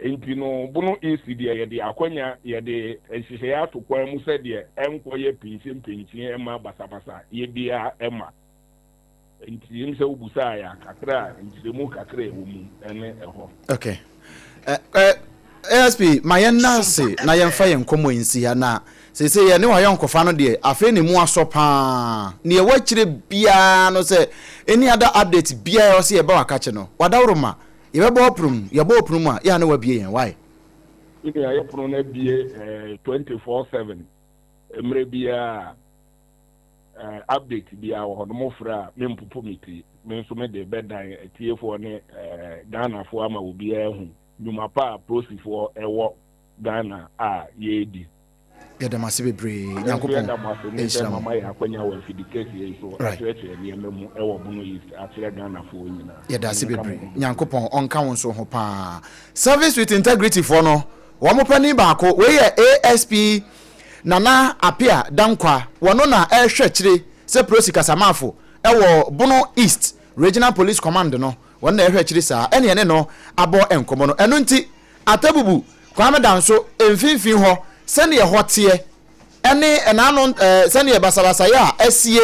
Nti no Bono East deɛ yɛde akwanya, yɛde nhyehyɛeɛ ato kwan mu sɛdeɛ ɛnkɔyɛ pinkyin ɛma basabasa yɛ biara ɛma. Nti m sɛ wobusaa yɛ a, kakra a nkyerɛmu kakra a ɛwɔ mu ɛne ɛhɔ. Okay. Uh, ASP, ma yɛn nna ase na yɛmfa yɛn nkɔmmɔ yi nsi ha na seesei yɛne wayɔnkofa no deɛ afei ne mu asɔ paa. Neɛ ɛwɔ akyire biara no sɛ any other update biara ɛwɔ sɛ yɛba wakakye no, wadaworo ma yɛbɛbɔ ɔpono mu, yɛbɔ ɔpono mu a yɛ a na wabie yɛn, why? Sɛnea yɛ pono no abie 24/7 mmerɛ biara update biara wɔ hɔ no, mofrɛ a mempopo me ti, me nso mede bɛdan atiefoɔ ne Ghanafoɔ ama obiara ahu nnwuma pa a polisifoɔ ɛwɔ Ghana a yɛredi. Yɛda mo ase bebree. Nyankopɔn yɛda mo ase ne sɛ mama yɛ akwanya wɔ afidi kɛseɛ yi so akyerɛkyerɛ nneɛma mu ɛwɔ Bono East akyerɛ Ghanafoɔ nyinaa. Yɛda ase bebree. Nyankopɔn ɔnka wo nso ho paa. Service with Integrity foɔ no, wɔn panin baako, wei yɛ ASP Nana Appiah Dankwa, wɔno na ɛrehwɛ akyire sɛ Prosi Kasamafo ɛwɔ Bono East Regional Police Command no, wɔn na ɛhwɛ akyire saa, ɛne ɛne no abɔ nkɔmmɔ no. Ɛno nti, Atabubu, Kwame Danso, mfimfini hɔ, sɛdeɛ ɛhɔ teɛ, ɛne ɛnaano ɛɛ sɛdeɛ basabasayɛ a asie,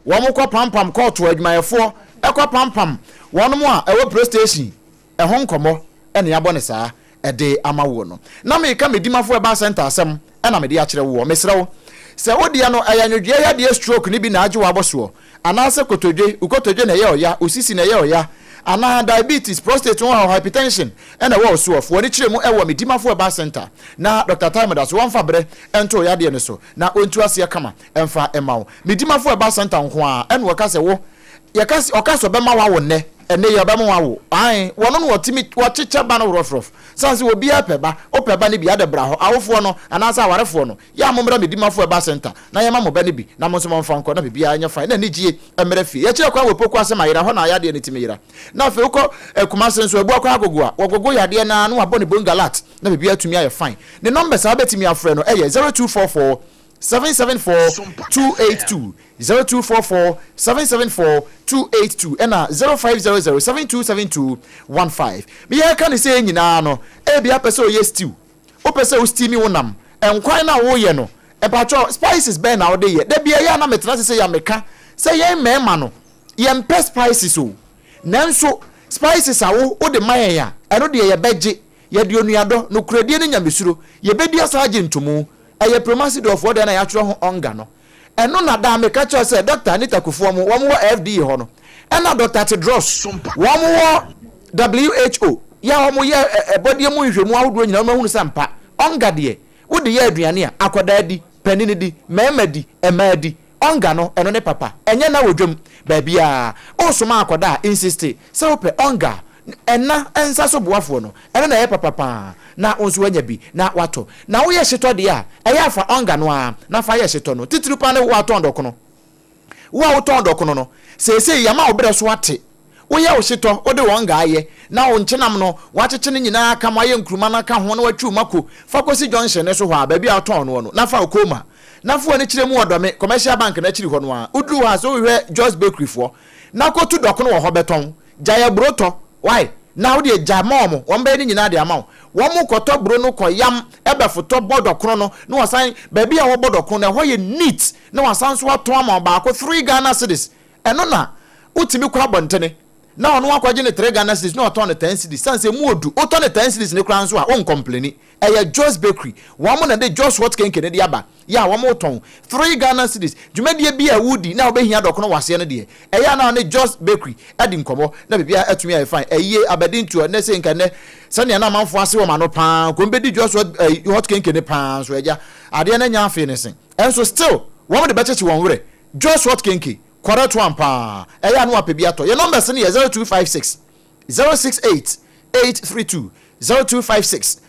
wɔn kɔ pampam kɔɔto adwumayɛfoɔ ɛkɔ pampam wɔn a ɛwɔ police station, ɛho nkɔmmɔ ɛna yɛabɔ no saa ɛde ama woɔ no. Na meka me Dimafo Herbal Centre asɛm ɛna mede akyerɛ woɔ. Mesrɛ wo, sɛ wo deɛ no ɛyɛ nwodwoeɛ yadeɛ stroke no bi na agye wo abɔ soɔ, anaasɛ kotodwe, wo kotodwe na ɛyɛ ɔya, wo sisi na ɛyɛ ɔya, anaa diabetes, prostate ho haw, hypertension na ɛwɔ wo soɔ, fa w'ani kyerɛ mu wɔ me Dimafo Herbal Centre na Dɔkta Time da so wɔmfa berɛ nto wo yadeɛ no so na ɔntu aseɛ kama mfa mma wo. Me Dimafo Herbal Centre nko ara ɛna ɔka sɛ wo, yɛka sɛ, ɔka sɛ ɔbɛma woawo nnɛ, ɛnnɛ yi ɔbɛma woawo. Ae, wɔno na wɔtumi, wɔkyekyɛ ba no rɔfrɔf. Sane sɛ obiara pɛ ba, wopɛ ba no bi a, de bra hɔ. Awofoɔ no, anaasɛ awarefoɔ no, Yɛ a mommra me Dimafo Herbal Centre na yɛmma mo ba no bi na mo nso momfa nkɔ na biribiara nyɛ fine na anigyie mmra fie. Yɛkyerɛ kwan wɔ Poku ase ma yera, hɔ na yadeɛ no tumi yera. Na afei wokɔ Kumase nso, Abuakwa Agogo a, wɔgogo yadeɛ no ara na wɔabɔ no bongalat na biribiara atumi ayɛ fine. Ne numbers a wobɛtumi afrɛ no yɛ 0244 774 282, 0244 774 282 ɛna 0500 7272 15. Meyɛ ka no sei nyinaa no, ebia pɛ sɛ ɔyɛ stew. Wopɛ sɛ wo steami wo nam, nkwan no a woyɛ no, mpakyɛw spices bɛn na wode yɛ? Da bi ɛyɛ a na metena ase sɛ ya meka sɛ yɛn mmarima no yɛmpɛ spices o, nanso spices a wo wode ma yɛn a, ɛno deɛ yɛbɛgye, yɛde onuadɔ, nokorɛdie ne nyamesuro, yɛbɛdi asan agye ntomu. Ɛyɛ Promasidorfoɔ deɛ na yɛatwerɛ ho Onga no. Ɛno na daa meka kyerɛ sɛ Dɔkta Anita Kufuor mo wɔn wɔ FDA hɔ no, ɛna Dɔkta Tedros wɔn wɔ WHO yɛ a wɔn yɛ ɛbɔdeɛ mu nhwehwɛmu ahodoɔ nyinaa wɔn ahunu sɛ ampa ɔnga deɛ wode yɛ aduane a akwadaa di, panin di, mmarima di, mmaa di, ɔnga no ɛno ne papa, ɛnyɛ na wɔ dwam baabiara wosoma akwadaa a insiste sɛ wopɛ ɔnga a Ɛna nsa so boafoɔ no, ɛno na ɛyɛ papa pa ara, na wo nso woanya bi na woatɔ. Na woyɛ hyetɔ deɛ a, ɛyɛ a fa ɔnga no ara na fa yɛ hyetɔ no. Titiriw pa ara ne wo a wotɔn dɔkono. Wo a wotɔn dɔkono no, seesei yɛama wo berɛ so ate. Woyɛ wo hyetɔ, wode wo ɔnga ayɛ, na wo nkyenam no, woakyekye ne nyinaa aka mu ayɛ nkruma no aka ho na woatwiw mako. Fa kɔsi junction no so hɔ ara, baabi a wotɔn noɔ no, na fa wo kɔma. Na fa w'ani kyerɛ mu wɔ Dɔme Commercial Bank no akyiri hɔ no ara. Woduru hɔ a, sɛ wohwehwɛ Joyce Bakery foɔ, na kɔtu dɔkono wɔ hɔ bɛtɔn. Gyae aburo tɔ, why? Na wo deɛ gyae ma wɔn, wɔn bɛyɛ ne nyinaa de ama wo. Wɔn kɔtɔ aburo no kɔ yam, ɛbɛ fotɔ bɔ dɔkono no, na wɔsan, baabi a wɔbɔ dɔkono no, ɛhɔ yɛ neat, na wɔasan nso atɔn ama wo baako three Ghana cedis. Ɛno na wotumi kɔ abɔntene. Na ɔno akɔgye ne 3 Ghana cedis na ɔtɔn no 10 cedis. Sane sɛ emu odu, wotɔ no 10 cedis no koraa nso a, wonkɔmpleni. Ɛyɛ Jos Bakery, wɔn na de Jos Hot Kenke no de aba, yɛ a wɔtɔn 3 Ghana cedis. Dwumadie bi a wodi na wobɛhia dɔkono wɔ aseɛ no deɛ, ɛyɛ a na wo ne Jos Bakery adi nkɔmmɔ na biribiara atumi ayɛ fine. Ayie, abadintoɔ, nnɛ sei nka nnɛ, sɛdeɛ na amanfoɔ ase wɔn ano pa ara, nka wɔbɛdi Jos Hot, eh, Hot Kenke no pa ara nso, agya, adeɛ no anya afei ne se. Ɛnso still, wɔn de bɛkyekye wɔn werɛ. Jos Hot Kenke, correct one pa ara, ɛyɛ a na wapɛ bi atɔ. Yɛn numbers no yɛ 0256 068 832, 0256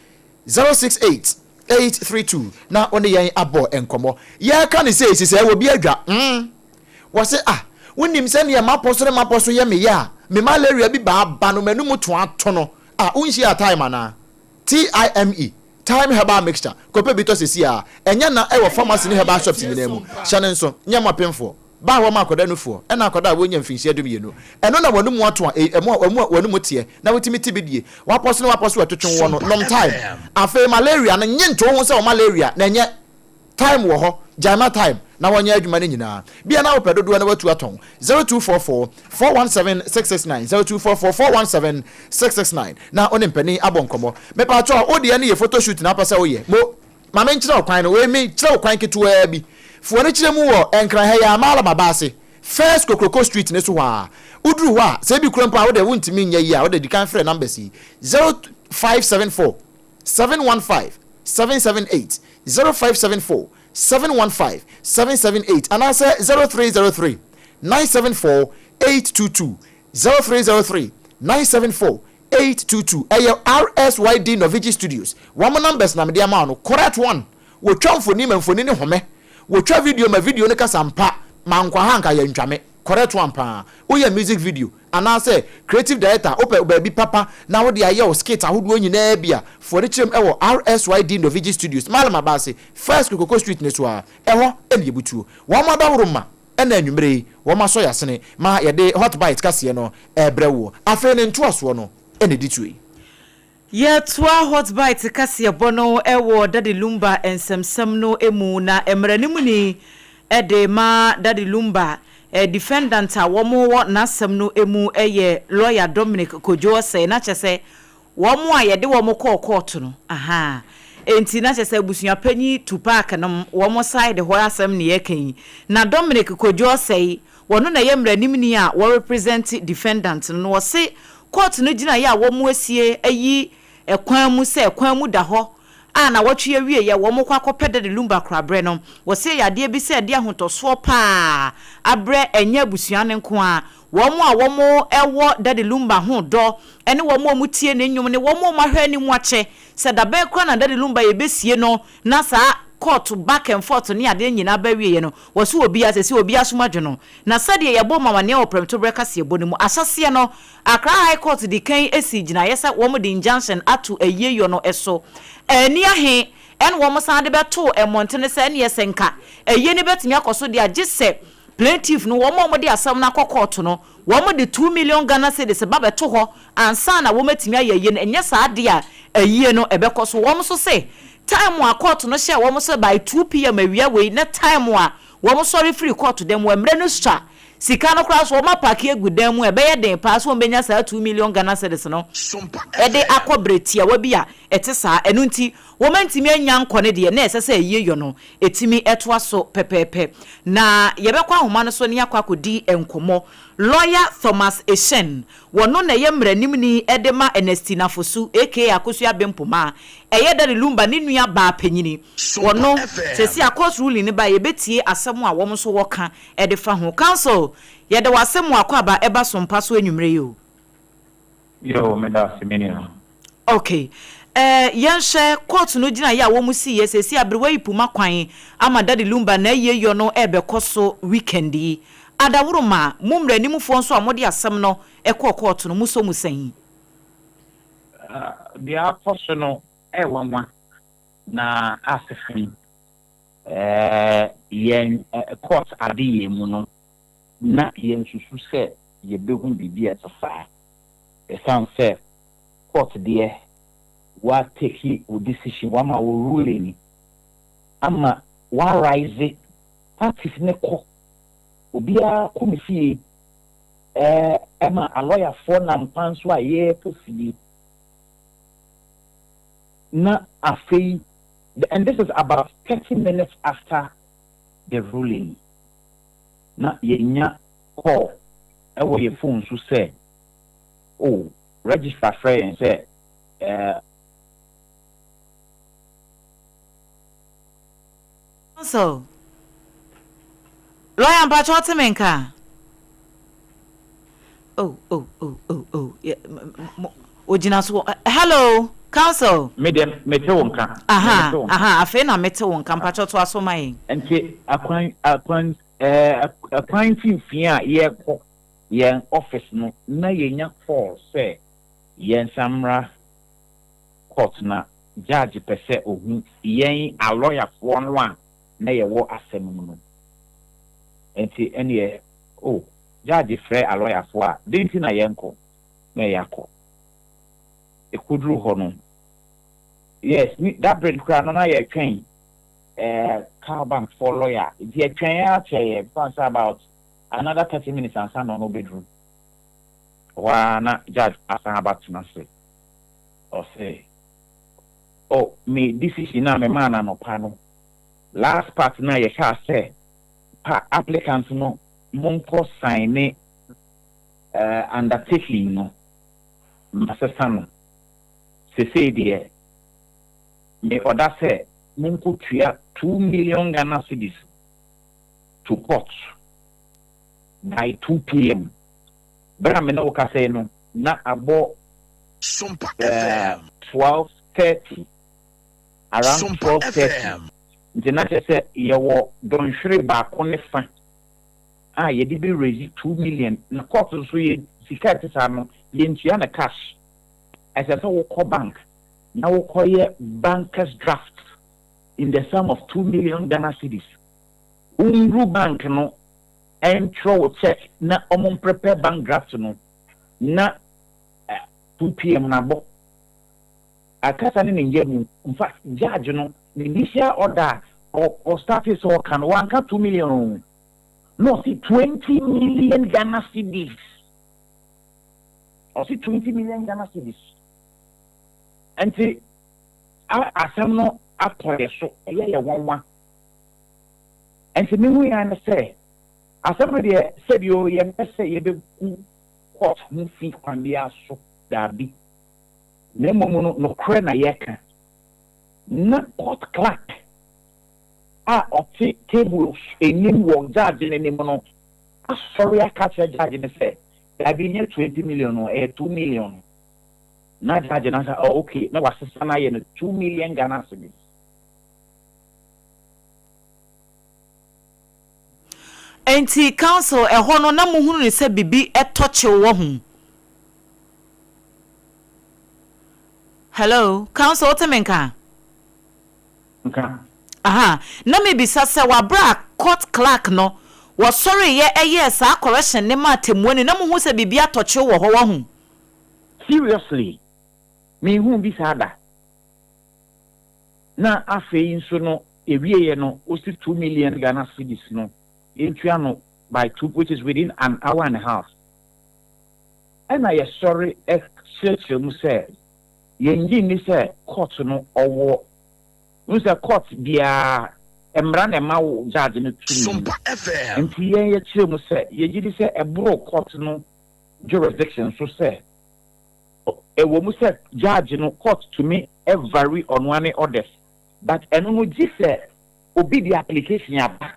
068 832 na wo ne yɛn abɔ nkɔmmɔ. Yɛreka no sei sesɛɛ wɔ bi adwa mm. Wɔse ah wonim sɛdeɛ mapɔ so ne mapɔ so yɛ me yɛ a me malaria bi baa ba no m'anum to ato no ah wonhyiaa thyme anaa? TIME Thyme Herbal Mixture kɔpɛ bi tɔ sesei ara ɛnyɛ na ɛwɔ pharmacy ne herbal shops nyinaa mu. Hyɛ no nso nyɛ mo apemfoɔ. Ba a wɔma akwadaa nufoɔ ɛna akwadaa a wɔnnya mfinhyia dumienu. Ɛno na wɔn mu ato a ɛmu a wɔn a wɔn mu teɛ na wotumi te bi die. Wapɔ so na wapɔ so ɛtwetwe woɔ no, nom thyme. Afei malaria no, nye nto wo ho sɛ wo malaria na ɛnyɛ thyme wɔ hɔ. Gyae ma thyme na wɔnyɛ adwuma no nyinaa. Bia na wopɛ dodoɔ na watu atɔn. 0244 417 669 0244 417 669 na wo ne mpanin abɔ nkɔmmɔ. Mepaakyɛw, wo deɛ no yɛ photo shoot na wopɛ sɛ woyɛ? Mo. Ma menkyerɛ wo kwan no, wei me kyerɛ wo kwan ketewaa bi. Fa w'ani kyerɛ mu wɔ Nkran ha yi ara, Mallam Aba ase, First Kokroko Street no so hɔ ara. Woduru hɔ a, sɛ ebi kura mpo a, wode wontumi nyɛ yie a, wode di kan frɛ numbers yi, 0574 715 778, 0574 715 778, anaasɛ 0303 974 822, 0303 974 822 ɛyɛ RSYD Novigi Studios wɔn numbers na mede ama wo no correct one wɔtwa mfoni ma mfoni no home wɔtwa video ma video no kasa mpa mankɔ ha anka yɛntwa me correct one paa woyɛ music video anaasɛ creative director wopɛ baabi papa na wode ayɛ wo skit ahodoɔ nyinaa bi a foɔ no kyerɛm ɛwɔ RSYD Novigi Studios Malam Abase First Kokoko Street no so a ɛhɔ ɛne yɛbutuo wɔn adaworo ma Ɛna anwumerɛ yi wɔasɔ yɛn asene ma yɛde Hot Bite kaseɛ no rebrɛ woɔ. Afei ne ntoasoɔ no na ɛdi toɔ yi. Yɛtoa Hot Bite kaseɛbɔ no wɔ Daddy Lumba nsɛmsɛm no mu na mmaranimni de ma Daddy Lumba defendant a wɔwɔ n'asɛm no mu yɛ lawyer Dominic Kojo Osei na kyerɛ sɛ Wɔn a yɛde wɔn kɔɔ kɔɔto no, ahaa. Enti na kyerɛ sɛ abusua panyin Tupac nom wɔn side hɔ asɛm na yɛreka yi. Na Dominic Kojo Osei, wɔno na ɛyɛ mmaranimni a wɔ represent defendant no, na wɔse court no gyinaeɛ a wɔn asie ayi kwan mu sɛ kwan mu da hɔ a nawɔtwe awieɛ wɔn kɔ akɔpɛ Daddy Lumba koraberɛ no, wɔse ɛyɛ adeɛ bi sɛ ɛde ahotɔsoɔ paa abrɛ ɛnyɛ abusua no nko ara, Wɔn a wɔwɔ Daddy Lumba ho dɔ ne wɔn a wɔtie ne nnwom ne wɔn a wɔahwɛ anim akyɛ sɛ dabɛn koraa na Daddy Lumba yɛbɛsie no na saa court back and forth ne adeɛ nyinaa ba awieɛ no, wɔse obiara seesei obiara som adwo no. Na sɛdeɛ yɛbɔɔ mo amaneɛ wɔ prɛmtoberɛ kaseɛbɔ no mu ahyɛaseɛ no, Accra High Court di kan sii gyinaeɛ sɛ wɔde injunction ato ayieyɔ no so. Anni ahe ɛna wɔsan de bɛtoo mmɔntene sɛ ɛneɛ sɛ nka ayie no bɛtumi akɔ so deɛ a gye sɛ Plaintiff no, wɔn a wɔde asɛm no akɔ kɔɔto no, wɔde 2 million Ghana cedis ba bɛto hɔ ansa na wɔatumi ayɛ ayie no, ɛnyɛ saa deɛ a, ayie no ɛbɛkɔ so. Wɔn nso se, time a kɔɔto no hyɛɛ wɔn sɛ by 2 pm awia wei ne time a wɔsɔre firii kɔɔto dan mu, mmerɛ no sua, sika no koraa nso wɔapaake agu dan mu a, ɛbɛyɛ den paa sɛ wɔbɛnya saa 2 million Ghana cedis no de akɔ berɛ tiawa bi a ɛte saa. Ɛno nti, wɔantumi annya nkɔ no deɛ, na ɛsɛ sɛ ayie yɔ no ɛtumi toa so pɛpɛɛpɛ. Na yɛbɛkɔ ahoma no so na yɛakɔ akɔdi nkɔmmɔ. Lɔya Thomas Eshun, wɔno na ɛyɛ mmaranimni de ma Ernestina Fosu aka Akosua Bempoma, ɛyɛ Daddy Lumba ne nua baa panyini. Wɔno, seesei a court ruling no baeɛ, yɛbɛtie asɛm a wɔn nso wɔka de fa ho. Counsel, yɛda wo ase mo akwaaba ɛba so mpa so anwummerɛ yi o. Yoo meda ase me nua. Ok eh yɛnhwɛ court no gyinaeɛ a wɔn siiɛ seesei aberewa yi puma kwan ama Daddy Lumba n'ayie yɔ no ɛrebɛkɔ so weekend yi. Adaworoma, mo mmaranimfoɔ nso a mode asɛm no kɔɔ court no mosɔ mu sɛn? Deɛ akɔ so no ɛyɛ nwanwa na ase fam. Yɛn court adeyɛ mu no na yɛnsusu sɛ yɛbɛhu biribi a ɛte saa. Ɛsiane sɛ court deɛ wa take wo decision, wama wo ruling ama wa rise parties ne kɔ, obiara kɔ ne fie. Ɛma alɔyafoɔ nam kwan so a yɛrekɔ fie. Na afei, and this is about 30 minutes after the ruling, na yɛnya call ɛwɔ yɛ phone so sɛ, oh, registrar frɛ yɛn sɛ So lawyer, mpakyɛ, ɔte me nka? Oh, yeah, ogyina so. Hello, counsel. Me deɛ, mete wo nka. Aha aha, afei na mete wo nka. Mpakyɛ, to aso ma yɛn. Nti akwan mfimfini a yɛrekɔ yɛn office no, na yɛnya call sɛ yɛn nsa mmra court na judge pɛ sɛ ohu yɛn alɔyafoɔ no a na yɛwɔ asɛm mu no. Nti ɛneɛ, oh, judge frɛ alɔyafoɔ a, de nti na yɛnkɔ na yɛakɔ. Ɛkɔduru hɔ no, yes, ni that bere koraa no na yɛtwɛn Cal Bank foɔ lawyer, nti yɛtwɛn yɛn akyɛ yɛ fan sɛ about another 30 minutes ansa na ɔno bɛduru hɔ ara, na judge asan aba tena ase. Ɔsɛ, oh, me decision a memaa no anɔpa no, last part na yɛkaa sɛ pa applicant no monkɔ sign ne undertaking no, masesa no. Sesei deɛ, me ɔda sɛ monkɔ tua 2 million Ghana cedis to court by 2 p.m. Bere a me ne wo kasa yi no, na abɔ 12:30, around 12:30. Nti na kyerɛ sɛ yɛwɔ dɔnhwere baako ne fa a yɛde bɛ raise 2 million. Na court nso yɛ sika ɛte saa no, yɛntua no cash. Ɛsɛ sɛ wokɔ bank na wokɔyɛ bankers draft in the sum of 2 million Ghana cedis. Wonduru bank no, ɛntwerɛ wo check na ɔmo prepare bank draft no na 2 p.m. na bɔ akasa ne ne ngya mu. In fact, judge no ne initial order a ɔstart sɛ ɔka no, wanka 2 million o, na ɔsi 20 million Ghana cedis. Ɔsi 20 million Ghana cedis. Nti asɛm no atɔ yɛ so, ɛyɛ yɛ nwanwa. Nti mehu yɛn no sɛ asɛm no deɛ, sɛbio, yɛmpɛ sɛ yɛbɛgu court ho fi kwan biara so, daabi. Na mmom no, nokorɛ na yɛka. Na court clerk a ɔte table anim wɔ judge n'anim no asɔre aka kyerɛ judge no sɛ daabi, nyɛ 20 million no, ɛyɛ 2 million. Na judge no sɛ, oh, okay, na wasesa no ayɛ no 2 million Ghana cedis. Nti counsel, ɛhɔ no na mohunu ne sɛ biribi ɛtɔ kyew wɔ ho. Hello, counsel, wote me nka? Nka. Aha, na mebisa sɛ wabra court clerk no wɔsɔre yɛ ɛyɛ saa correction ne ma atemmuo ni, na mohu sɛ biribi atɔ kyew wɔ hɔ wɔ ho? Seriously, mehu bi saa da. Na afei nso no, ewieɛ no, osi 2 million Ghana cedis no yɛntua no by 2, which is within an hour and a half. Ɛna yɛsɔre ɛkyerɛkyerɛ mu sɛ yɛngye nni sɛ court no ɔwɔ n sɛ court biara mmara na ɛma wo judge no tumi. Nti yɛn yɛkyerɛ mu sɛ yɛgye di sɛ ɛboro court no jurisdiction so, sɛ ɛwɔ mu sɛ judge no, court tumi vary ɔno ane orders, but ɛno no gye sɛ obi de application aba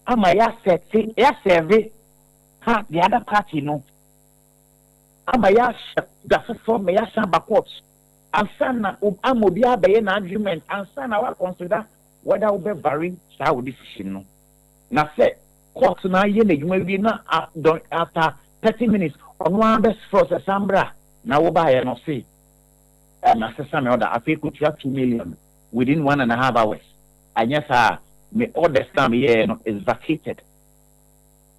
ama yɛasɛte, yɛaserve ha the other party no, ama yɛahyɛ da foforɔ ma yɛasan aba court ansa na ama obi abɛyɛ n'argument ansa na wa consider whether wobɛ vary saa wo decision no. Na sɛ court na ayɛ n'adwuma wie na after 30 minutes ɔno ara bɛsrɛ sɛ san bra na wobaeɛ no se ɛna sesa me order, afei kotua 2 million within one and a half hours, anyɛ saa me orders na meyɛɛ no is vacated.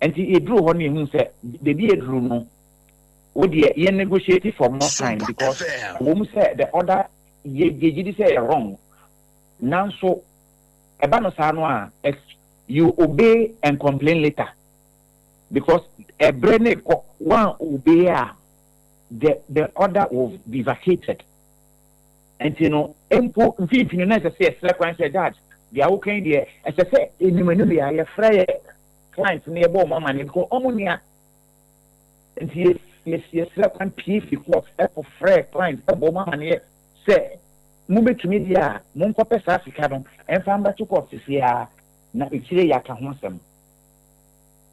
Nti yɛduru hɔ no, yɛhu sɛ beebi yɛduru no, wo deɛ, yɛn negotiate for more time because wɔ mu sɛ the order yɛ yɛgye di sɛ yɛ wrong, nanso ɛba no saa no a, you obey and complain later, because Ɛberɛ no rekɔ, woan obey a, the the order will be vacated. Nti no, mpo mfimfini no na ɛsɛ sɛ yɛsrɛ kwan sɛ, Judge, deɛ woka yi deɛ, ɛsɛ sɛ anim anim yɛ a yɛfrɛ yɛ client no yɛbɔ wɔn amaneɛ because wɔn nnia. Nti yɛ yɛsrɛ kwan pie fi court ɛkɔ frɛ client ɛbɔ wɔn amaneɛ sɛ mobɛtumi deɛ a monkɔpɛ saa sika no ɛmfa mbɛto court seesei ara na akyire yɛaka ho asɛm.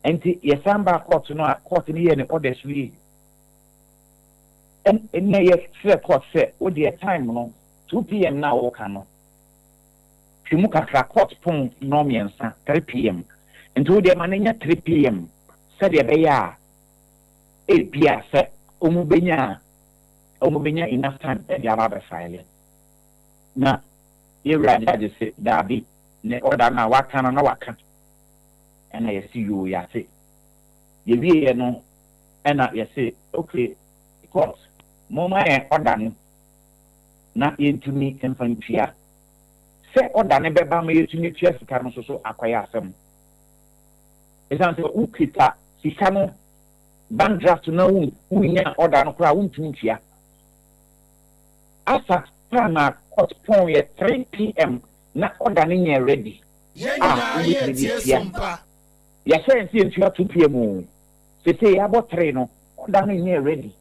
Nti yɛsan baa court no a court no yɛɛ ne orders wie ɛnna yɛsrɛ court sɛ wo deɛ time no 2 p.m. na woka no twe mu kakra, court pon nnɔn mmiɛnsa, 3 p.m., nti wo deɛ ma no nyɛ 3 p.m. sɛdeɛ ɛbɛyɛ a ebia sɛ ɔmu bɛnya a ɔmu bɛnya enough time ɛde aba abɛfile. Na yɛwura judge sɛ daabi, ne order no a waka no na waka. Ɛna yɛsi yoo, yɛate. Yɛwieɛ no ɛna yɛse okay, court, momma yɛn order no na yɛntumi mfa ntua. Sɛ order no bɛba ma yɛtumi tua sika no nso so akɔyɛ asɛm, ɛsiane sɛ wokita sika no bank draft na wonya order no koraa wontumi ntua. Asa time a court pɔn yɛ 3 p.m. na order no nyɛ ready a wobɛtumi de atua. Yɛhyɛ yɛn sɛ yɛntua 2 p.m. o, sese yɛabɔ 3 no, order no nyɛ ready.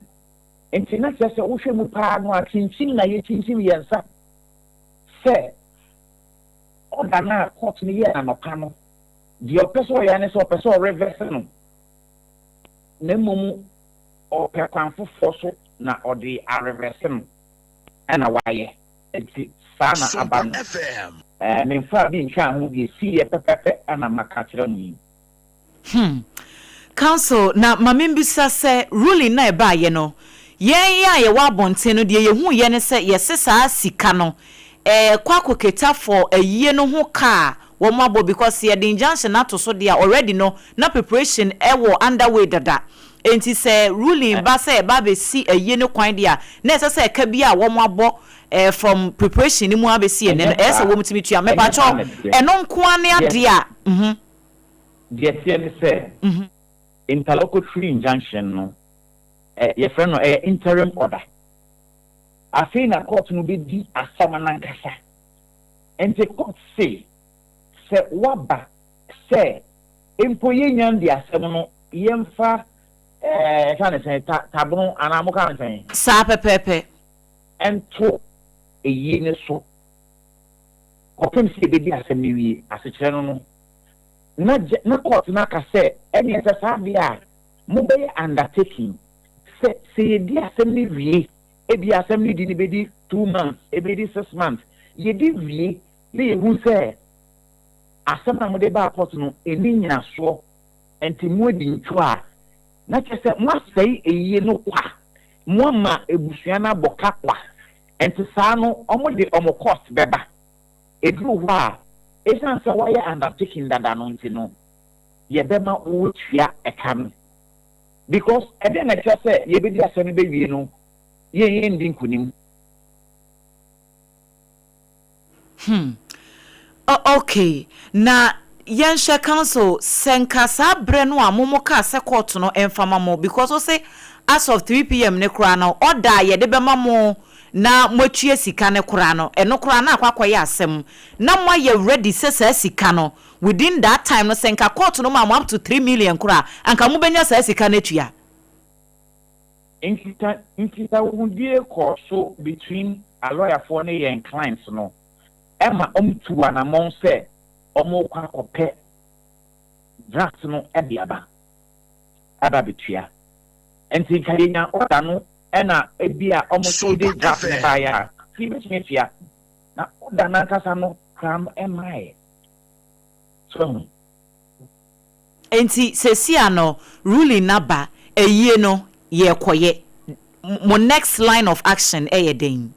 Nti na kyerɛ sɛ wohwɛ mu paa no a, kyinkyim na yɛkyinkyim yɛn nsa sɛ order no a court no yɛ anɔpa no deɛ, ɔpɛ sɛ ɔyɛ ne sɛ ɔpɛ sɛ ɔreverse no, na mmom ɔpɛ kwan foforɔ so na ɔde areverse no ɛna wayɛ. Nti saa na aba no. Memfa bi ntwa ho deɛ si yɛ pɛpɛpɛ ɛna maka kyerɛ mo yi. Counsel, na maame mbisa sɛ ruling na ɛbaayɛ no, yɛn a yɛwɔ abɔnten no deɛ, yɛhu yɛ ne sɛ yɛse saa sika no kɔ akɔketa for ayie no ho kaa wɔn abɔ, because yɛde injunction ato so deɛ, already no na preparation ɛwɔ underway dada. Nti sɛ ruling ba sɛ ɛba abɛsi ayie no kwan deɛ a, na ɛsɛ sɛ ɛka bi a wɔn abɔ from preparation no mu abɛsi ɛnɛ no, ɛyɛ sɛ wɔn tumi tua. Mɛpakyɛw, ɛno nko ne adeɛ a. Deɛ teɛ ne sɛ interlocutory injunction no, yɛfrɛ no ɛyɛ interim order. Afei na court no bɛdi asɛm nankasa. Nti court se sɛ waba sɛ mpo yɛnya de asɛm no yɛmfa ɛka ne sɛn ta tabono anaa moka ne sɛn? Saa pɛpɛɛpɛ. Ɛnto eyie ne so kɔpem sɛ yɛbɛdi asɛm no wie. Asekyerɛ no na gye na court no aka sɛ ɛneɛ sɛ saa deɛ a mobɛyɛ undertaking sɛ yɛdi asɛm no wie, ebi asɛm no di no bɛdi 2 months, ebɛdi 6 months, yɛdi wie na yɛhu sɛ asɛm a mode baa court no ɛni nyinasoɔ, nti mo adi ntwo a, na kyerɛ sɛ mo asɛe eyie no kwa, mo ama ebusua no abɔ ka kwa. Nti saa no ɔmo de ɔmo cost bɛba. Eduru hɔ a, esan sɛ wɔayɛ undertaking dada no nti no, yɛbɛma wɔtua ɛka no, because ɛdɛn na kyerɛ sɛ yɛbɛdi asɛm no bɛwie no yɛn ndi nkonim. Okay, na yɛnhwɛ, counsel, sɛ nka saa berɛ no a momo kaa sɛ court no ɛmfama mo, because wo se as of 3 p.m. ne koraa no, order a yɛde bɛma mo na moatua sika ne koraa no, ɛno koraa na akɔ akɔyɛ asɛm, na moayɛ ready sɛ saa sika no within that time no, sɛ nka court no ma mo up to 3 million koraa, anka mobɛnya saa sika no atua? Nkita nkitahodie kɔɔ so between alɔyafoɔ ne yɛn clients no, ɛma ɔmo tu anammɔn sɛ ɔmo kɔ akɔpɛ draft no ɛde aba betua. Nti nka yɛnya order no ɛna ebi a ɔmo nso de draft no baeɛ a, fi bɛtumi atua, na order n'ankasa no koraa no ɛmmaeɛ so ɛho. Nti sesia no ruling naba, ayie no yɛkɔyɛ, mo next line of action ɛyɛ den?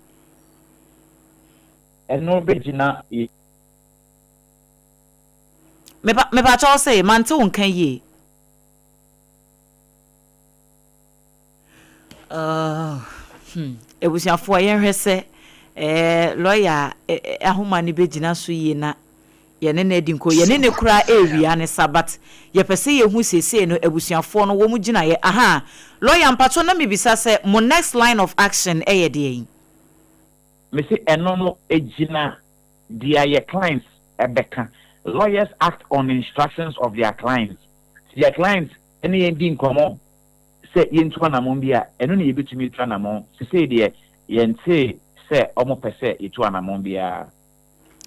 Ɛno bɛgyina yɛ. Mepakyɛw, sɛ mante wo nka yie. Abusuafoɔ, yɛnhwɛ sɛ lɔya ahoma no bɛgyina so yie na Yɛne no adi nko, yɛne no koraa ɛrewia ne sa but yɛpɛ sɛ yɛhu seesei no abusuafoɔ no wɔn gyinaeɛ ahaa. Lawyer mpakyɛw na mebisa sɛ mo next line of action ɛyɛ deɛn? Mese ɛno no ɛgyina deɛ yɛ clients ɛbɛka, lawyers act on instructions of their clients, sɛ yɛ clients ne yɛn di nkɔmmɔ sɛ yɛntu anamɔn bi a, ɛno na yɛbɛtumi atu anamɔn, sesei deɛ yɛntee sɛ wɔpɛ sɛ yɛtu anamɔn biara.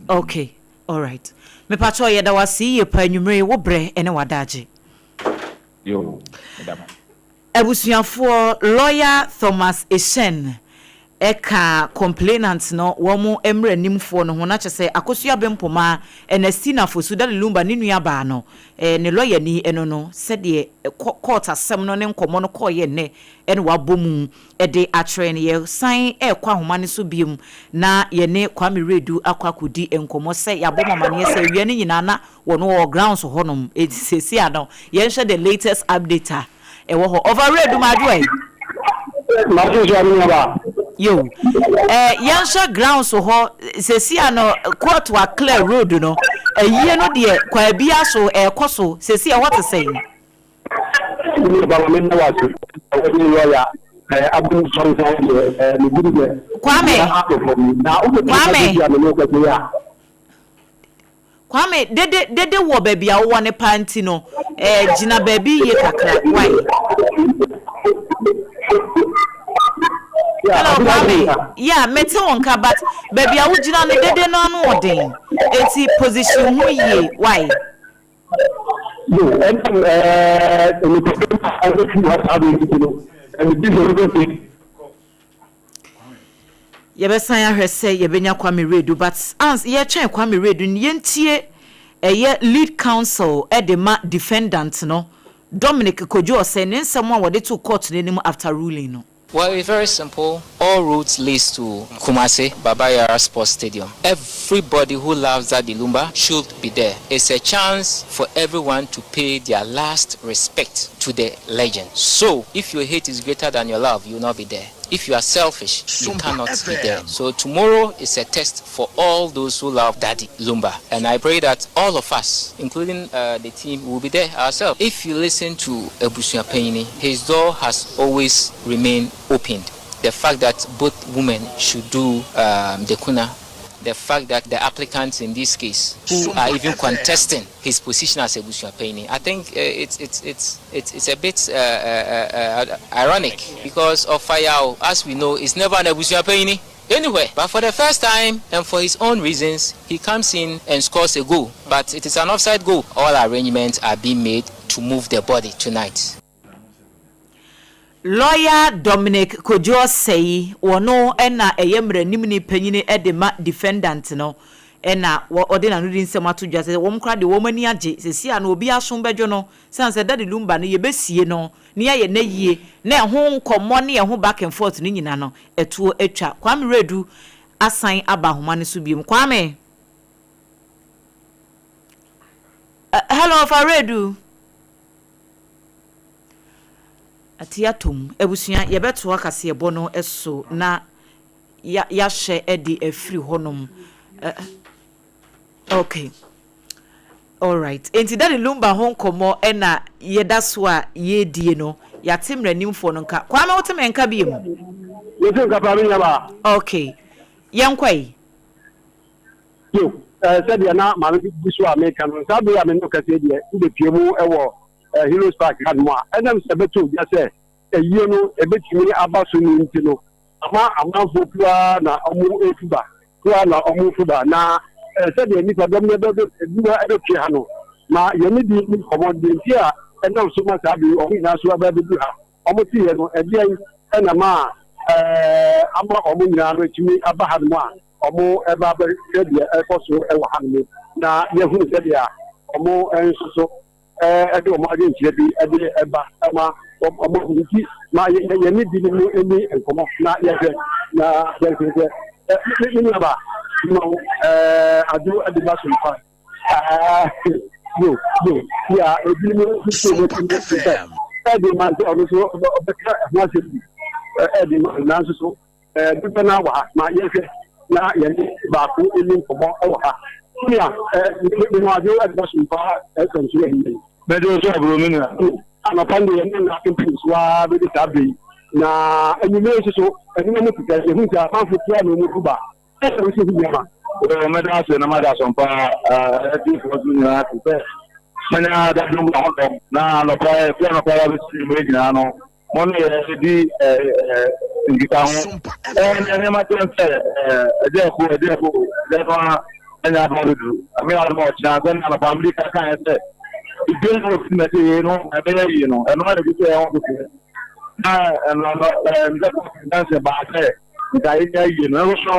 Ok alright mepakyɛw yɛda wo ase yie paa anwumerɛ yi wo brɛ ne w'adagye. Yoo meda mo ase. Abusuafoɔ lawyer Thomas Eshun ka complainant no wɔn mmaranimfoɔ no ho na kyerɛ sɛ Akosua Bempoma Ernestina Fosu Daddy Lumba ne nua baa no ne lawyer ni ɛno no sɛdeɛ court asɛm no ne nkɔmmɔ no kɔeɛ nnɛ na wabɔ mu de akyerɛ no. Yɛsan rekɔ ahoma no so bio na yɛne Kwame Wiredu akɔ akɔdi nkɔmmɔ sɛ yɛabɔ mo amaneɛ sɛ awia no nyinaa na wɔn wɔ grounds hɔnom. Enti seesei ano yɛnhwɛ the latest update a ɛwɔ hɔ. Ɔfa Wiredu madwo ɛ? Madwo nso ame nuabaa. Yo. Eh, yɛnhwɛ grounds hɔ seesei ano court wa clear road no. Ayie no deɛ kwaa biara so ɛrekɔ so. Seesei ɛhɔ te sɛn? Me ba ma me nna wase wɔde lɔya abom sɔnsan deɛ me gidi deɛ Kwame atɔ fam na wobɛtumi Kwame adi a me ne wo kɛse a. Kwame dede dede wɔ baabi a wowɔ no paa nti no eh, gyina baabi yie kakra why? Yeah, Hello ɔde na Kwame, nka. yeah mete wo nka but baabi a wogyina no dede no ano ɔden eti position ho yie why? Yo, ɛnam ɛɛ nnipadɔm a ɛbɛfiri hɔ saa bere nti no, ɛmedi sɛ wobɛte. Yɛbɛsan ahwɛ sɛ yɛbɛnya Kwame Redu but ans yɛtwɛn Kwame Redu no yɛntie ɛyɛ lead counsel de ma defendant no Dominic Kojo Osei ne nsɛm a wɔde too court no anim after ruling no. Well, it's very simple. All roads leads to Kumasi Baba Yara Sports Stadium. Everybody who loves Daddy Lumba should be there. It's a chance for everyone to pay their last respect to the legend. So, if your hate is greater than your love, you will not be there. If you are selfish, you cannot be there. So tomorrow is a test for all those who love Daddy Lumba. And I pray that all of us, including uh, the team, will be there ourselves. If you listen to Abusuapanyin, his door has always remained opened. The fact that both women should do um, the kuna, the fact that the applicants in this case, who are even contesting his position as Abusuapanyin, I think uh, it's, it's, it's, it's, it's a bit uh, uh, uh, ironic because of Fayao, as we know, is never an Abusuapanyin anywhere. But for the first time and for his own reasons, he comes in and scores a goal. But it is an offside goal. All arrangements are being made to move the body tonight. Lawyer Dominic Kojo Osei, ɔno na ɛyɛ mmaranimni panyini de ma defendant no na ɔde n'anodi nsɛm ato dwa sɛ wɔn koraa deɛ wɔn ani agye seesei a no obi aso bɛdwo no sane sɛ Daddy Lumba no yɛbɛsie no na yɛayɛ n'ayie na ɛho nkɔmmɔ ne ɛho back and forth no nyina no ɛtoɔ atwa. Kwame Wiredu asan aba ahoma no so biom. Kwame! Hello, Ɔfa Wiredu. Ate atom. Abusua, yɛbɛtoa kaseɛbɔ no so na yɛahyɛ de afiri hɔnom. Okay. Alright. Enti Daddy Lumba ho nkɔmmɔ ɛna yɛda so a yɛredie no. Yɛate mmaranimfoɔ no nka. Kwame, wote me nka biom? Yɛte nka paa, me nuabaa. Okay. Yɛnkɔ yi. Yo, sɛdeɛ na maame bi gu so a meka no, saa bere a me ne wo kasa yi deɛ, wobɛpue mu wɔ Heroes Park hanom a, ɛnam sɛ ɛbɛtɔ dwa sɛ ayie no ɛbɛtumi aba so no nti no, ama amanfoɔ kuo ara na wɔretu ba, kuo ara na wɔretu ba. Na sɛdeɛ nnipadɔm no ɛbɛduru ɛbɛpue ha no, ma yɛne bi nni nkɔmmɔ deɛ nti a ɛnam so ma saa bere yi wɔn nyinaa so aba abɛduru ha. Wɔteeɛ no, ɛdeɛn na ma ama wɔn nyinaa no atumi aba hanom a wɔreba abɛhwɛ deɛ ɛrekɔ so wɔ hanom na yɛahunu sɛdeɛ wɔn nso so de wɔn adwenkyerɛ bi de ba ma wɔn ahu nti ma yɛne binom nni nkɔmmɔ na yɛhwɛ na yɛhwɛ sɛ me nuaba ma wo adwo de ba so mpa yo yo ya ebinom nso so wɔtumi sɛ ɛde ma sɛ ɔno nso ɔbɛka ɛho asɛm bi ɛde ma nanso so dodoɔ no wɔ ha ma yɛhwɛ na yɛne baako nni nkɔmmɔ wɔ ha. Nua, me ho adwo ɛda so mpa ɛsɛm so ɛnnɛ yi. Mɛgye wo so aburo me nua. Anɔpa no deɛ yɛne nna apempem so ara bɛdi saa berɛ yi. Na anwummerɛ nso so, nneɛma mu te sɛ yɛhu sɛ amanfoɔ pii a na wɔn gu ba. Ɛsɛ sɛ wosi ho nneɛma. Oo, mɛda ase na mada asɔmpa atiefoɔ so nyinaa ase sɛ manya dadwom na ho dɔm na anɔpa ɛfiri anɔpa yi abɛsi anwummerɛ nyinaa no mo ne yɛ di nkitaho. Ɛɛ nneɛma kyɛn sɛ ɛgya ɛko ɛgya ɛko ɛgya no a ɛnya aba abɛduru. Ame adom a ɔkyena sɛ ne anɔpa mede ka kaeɛ sɛ biribiara na wɔfiri mɛsɛ yei no ɛbɛyɛ yie no ɛno ara na ɛgu sɛ ɛho foforɔ na ɛno no ɛɛ mesɛ kɔɔ baa sɛ Nka yɛnya yie no, ɛno so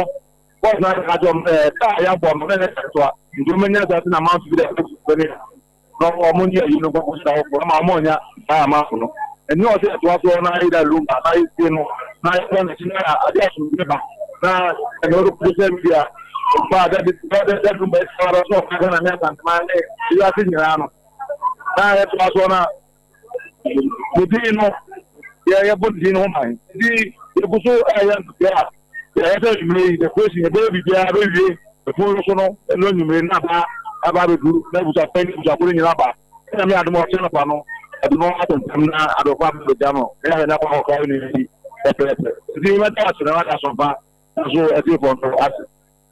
bɔs no aka kyerɛ wɔn sɛ kaa a yɛabɔ no na ɛnyɛ ketewa, nti wɔn nya saa na amanfo bi dɛ ɛkɔ ne na wɔn nyɛ ayi no nkɔkɔ hyɛ awofo ama wɔn nya saa amanfo no. Ɛnyɛ ɔsɛ ɛtoa soɔ na ayɛ dɛ lumba na yɛsie no na yɛkɔ n'akyi na ade asomdwe ba na ɛna ɔde kɔ social media ba dɛ dɛ dɛ lumba ɛsɛ ɔbɛ so ɔka Ghana ne Asanteman ne wiase nyinaa no na yɛtoa soɔ na Ne din no, yɛ yɛbɔ ne din no ho ban. Nti yɛgu so ɛyɛ ntotoeɛ a yɛyɛ sɛ anwummerɛ yi decoration yɛbɛyɛ biribiara bɛwie ɛpono no so no ɛno anwummerɛ no aba aba abɛduru na abusuapɛn ne abusuakuo no nyinaa aba. Ɛna me adom ɔkyɛ nɔpa no ɛde no ato ntɛm na adɔfo aba abɛgya no na yɛahwɛ no akɔ akɔkora ne akyi pɛpɛɛpɛ. Nti mɛda ase na mada asompa nso atiefoɔ nso ase.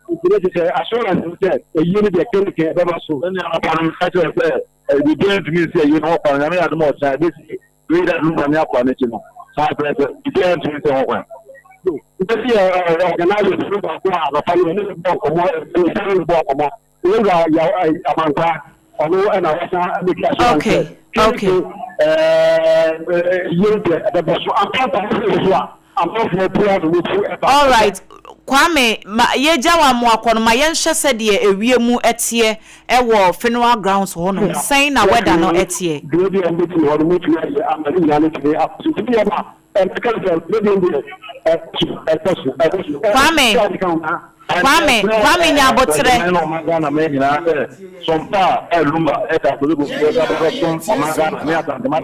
Nti na kyerɛ sɛ assurance no sɛ ayie no deɛ kenken ɛbɛba so. Sɛnea anɔpa no meka kyerɛɛ sɛ biribiara ntumi nsi ayie no ho kwan, Nyame yɛ adom a ɔkyena ɛbɛsi wei da no Nyame akoa no akyi no, saa pɛpɛɛpɛ, biribiara ntumi nsi ho kwan. Nti yɛ organizers no baako a anɔpa no yɛne no bɔɔ nkɔmmɔ, yɛne no bɔɔ nkɔmmɔ, Yɛwura Yaw Amankwaa, ɔno na wasan abɛdi assurance sɛ kenken ayie no deɛ ɛbɛba so ampa ampa, wohwɛ so a. Amanfoɔ pira na wɔtu ba. Alright Kwame ma yɛgya wo amoa kɔ no ma yɛnhwɛ sɛdeɛ ewiem teɛ wɔ funeral grounds hɔ nom sɛn na weather no teɛ. Deɛ bi a mobɛtumi hɔ no mobɛtumi ayɛ ama ne nyinaa no atumi akɔ so nti meyɛ ma ɛmɛka no sɛ medeɛ deɛ ɛkɔ so ɛkɔ so ɛkɔ so Kwame Kwame Kwame nya aboterɛ. Ɔman na ɔman Ghana man nyinaa sɛ sɔmpa a Lumba ɛda Koliko ɛda bɛbɛsom ɔman Ghana ne Asantema.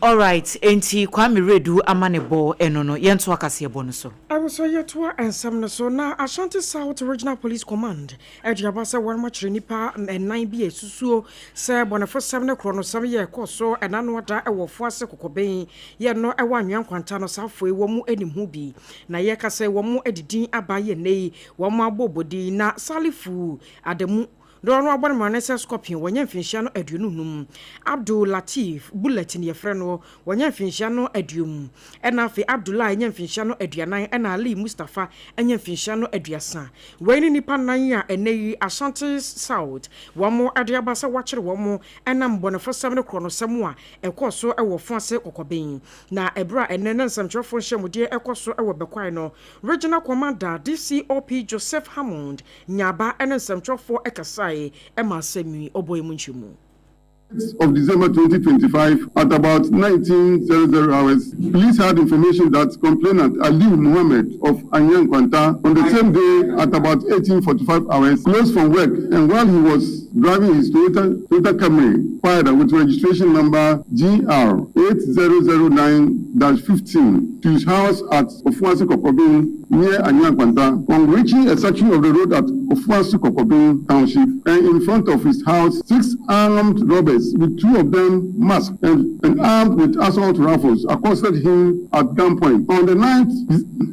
Alright, enti Kwame Wiredu amanebɔ ɛno no, yɛntoa kaseɛbɔ no so. Abusua yɛtoa nsɛm no so na Ashanti South Regional Police Command de aba sɛ wɔn akyere nnipa nnan bi a esusuo sɛ bɔnefosɛm ne korɔnosɛm yɛ ɛkɔɔ so ɛna ada wɔ Ofuase Kɔkɔbɛn yɛ no wɔ Anwea Nkwanta no saa afoe wɔn nim ho bi na yɛka sɛ wɔn de din aba yɛ nnɛ yi wɔn abɔ bɔdin na Salifu Adamu Dɔɔ no abɔ no mmarane sɛ scorpion, wanya mfinhyia no 25. Abdul Lateef, Bullet ne yɛfrɛ noɔ, wanya mfinhyia no aduom. Ɛna afei Abdullah anya mfinhyia no aduanan ɛna Ali Mustapha anya mfinhyia no aduasa. Wei ne nnipa nnan a ɛnnɛ yi Ashanti South wɔn de aba sɛ wɔakyere wɔn ɛnam bɔnefosɛm ne korɔnosɛm a ɛkɔɔ so wɔ Ofuase Kɔkɔben. Na ɛberɛ a ɛnnɛ na nsɛmtwerɛfoɔ nhyiamudeɛ ɛkɔ so wɔ Bɛkwae no, Regional Commander DCOP Joseph Hammond Nyaba ne nsɛmtwerɛfoɔ kasae ma asɛm yi ɔbɔe mu nkyɛmu. of December 2025 at about 19:00 hours, police had information that complainant Aliu Muhammad of Anyankwanta on the same day at about 18:45 hours closed from work and while he was driving his Toyota, Toyota Camry Fired with registration number GR 8009-15 to his house at Ofuasi Kokobin near Anyankwanta. On reaching a section of the road at Ofuasi Kokobin Township and in front of his house, six armed robbers, with two of them masked and, and armed with assault rifles, accosted him at gunpoint. On the 9th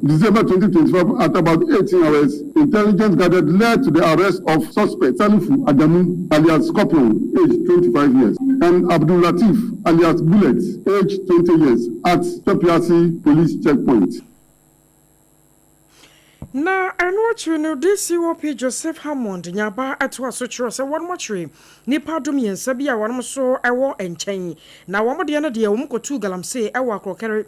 December 2025 at about 18 hours, intelligence gathered led to the arrest of suspect Salifu Adamu alias Scorpion, aged 25 years, and Abdul Latif alias Bullet, aged 20 years, at Topiasi Police Checkpoint. Na ɛno akyiri no, DCOP Joseph Hammond Nyaba toa so kyerɛw sɛ wɔakyere nnipa dumiɛnsa bi a wɔn nso wɔ nkyɛn, na wɔn deɛ no deɛ wɔkɔtuu galamsey wɔ Akorɔkɛre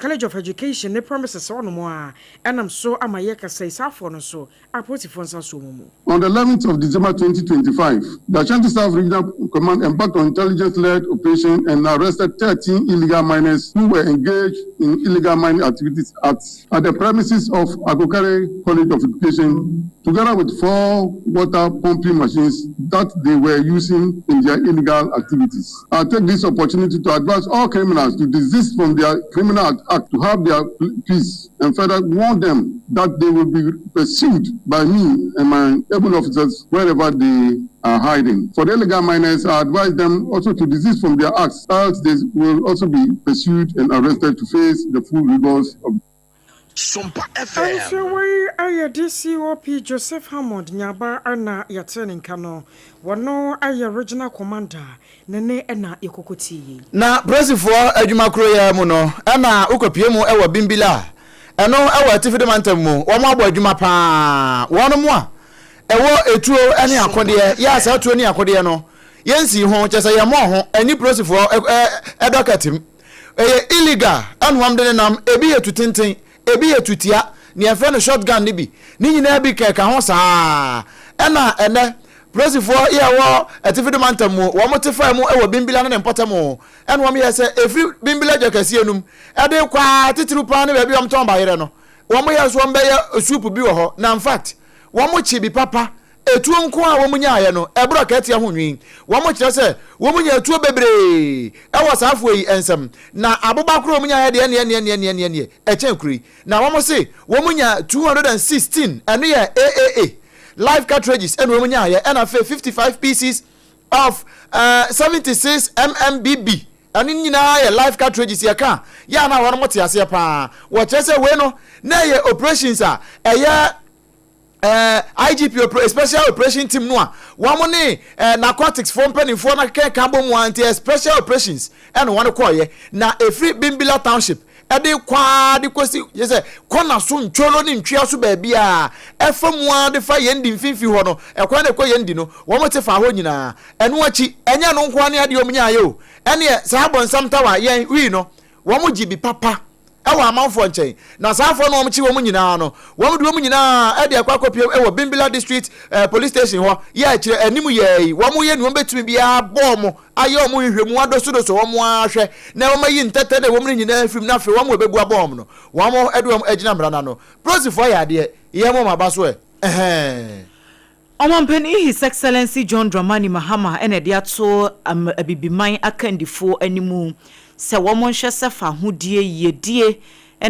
College of Education ne premises hɔnom a ɛnam so ama yɛkasa yi, saa afoɔ no nso apolisifoɔ nsa nso wɔn mu. On the 11th of December 2025, the Ashanti South Regional Command embarked on intelligence-led operation and arrested 13 illegal miners who were engaged in illegal mining activities at, at the premises of Akokere Okaikwei College of Education, together with four water pumping machines that they were using in their illegal activities. I take this opportunity to advise all criminals to desist from their criminal act to have their peace and further warn them that they will be pursued by me and my able officers wherever they are hiding. For the illegal miners, I advise them also to desist from their acts, else they will also be pursued and arrested to face the full rigors of Sompa FM. Abusua wei yɛ DCOP Joseph Hammond Nyaba na yɛtee ne nka no. Wɔno yɛ Regional Commander, ne nne na yɛkɔkɔtie yi. Na Polisifoɔ adwuma koro yi ara mu no na wokɔpue mu wɔ Bimbila a ɛno wɔ Atifi Mantam mu. Wɔn abɔ adwuma pa ara. Wɔn a ɛwɔ etuo ne akodeɛ, yɛ a saa tuo ne akodeɛ no yɛnsii ho, kyerɛ sɛ yɛmmɔɔ ho, ɛnni polisifoɔ dɔkɛte mu. Ɛyɛ illegal ɛna wɔn de nenam, ebi yɛ tu tenten, ebi yɛ tu tia, nea yɛfrɛ no short gun no bi, ne nyinaa bi kɛka ho saa. Ɛna ɛnɛ polisifoɔ yɛ ɛwɔ Atifi do mantam mu, wɔn te faa mu wɔ Bimbila ne ne mpɔtam, ɛna wɔn yɛ sɛ efiri Bimbila dwa kɛseɛ no mu ɛde kɔ ara titiriw paa ne baabi a wɔn tɔn bayerɛ no, wɔn yɛ nso wɔn bɛyɛ soup bi wɔ hɔ, na infact wɔn kye bi papa. Etuo nko a wɔnyaeɛ no, ɛboro akaatia ho nwi. Wɔkyerɛ sɛ wɔnyaa tuo bebree wɔ saa afoɔ yi nsam, na aboba korɔ a wɔnyaeɛ deɛ ɛneɛ-neɛ-neɛ-neɛ-neɛ ɛkyɛn kuro yi. Na wɔse wɔnyaa 216, ɛno yɛ AAA live cartridges ɛna wɔnyaeɛ, ɛna afei 55 pieces of 76 MMBB, ɛno nyinaa yɛ live cartridges. Yɛka a, yɛ a na wɔn te aseɛ paa. Wɔkyerɛ sɛ wei no, na ɛyɛ operations a ɛyɛ eh, IGP opera, special operation team no a wɔn ne eh, narcotics foɔ mpanimfoɔ no akeka bɔ mu a nti eh, special operations ɛna wɔn kɔɔyɛ na efiri Bimbila township ɛde kwaa de kɔsi yɛ sɛ kɔna so ntwolo ne ntwea so baabi a ɛfa mu ara de fa yɛn di mfimfini hɔ no ɛkwan na ɛkɔ yɛn di no wɔn te fa hɔ nyinaa. Ɛno akyi ɛnyɛ no nko ne adeɛ wɔn nyaayɛ o, ɛneɛ saa bɔnsam tawa yɛn wii no wɔn gye bi papa wɔ amanfoɔ nkyɛn, na saa afoɔ no a wɔkye wɔn nyinaa no, wɔde wɔn nyinaa de akɔ akɔpiem wɔ Bimbilla District Police Station hɔ, yɛ akyerɛ anim yɛɛ yi, wɔyɛ nea wɔbɛtumi biara bɔ wɔn, ayɛ wɔn nhwehwɛmu, adosodoso wɔn ara hwɛ, na wɔayi ntɛtɛ na ɛwɔ mu no nyinaa afiri mu, na afei wɔn a wɔbɛbu abɔ wɔn no, wɔde wɔn agyina mmara no ano. Polisifoɔ ayɛ adeɛ, yɛmmɔ wɔn aba so ɛ, ɛhɛɛ. Ɔmanpanin His Excellency John Dramani Mahama na ɛde ato Abibiman akandifoɔ anim sɛ wɔn nhwɛ sɛ fahodie, yiedie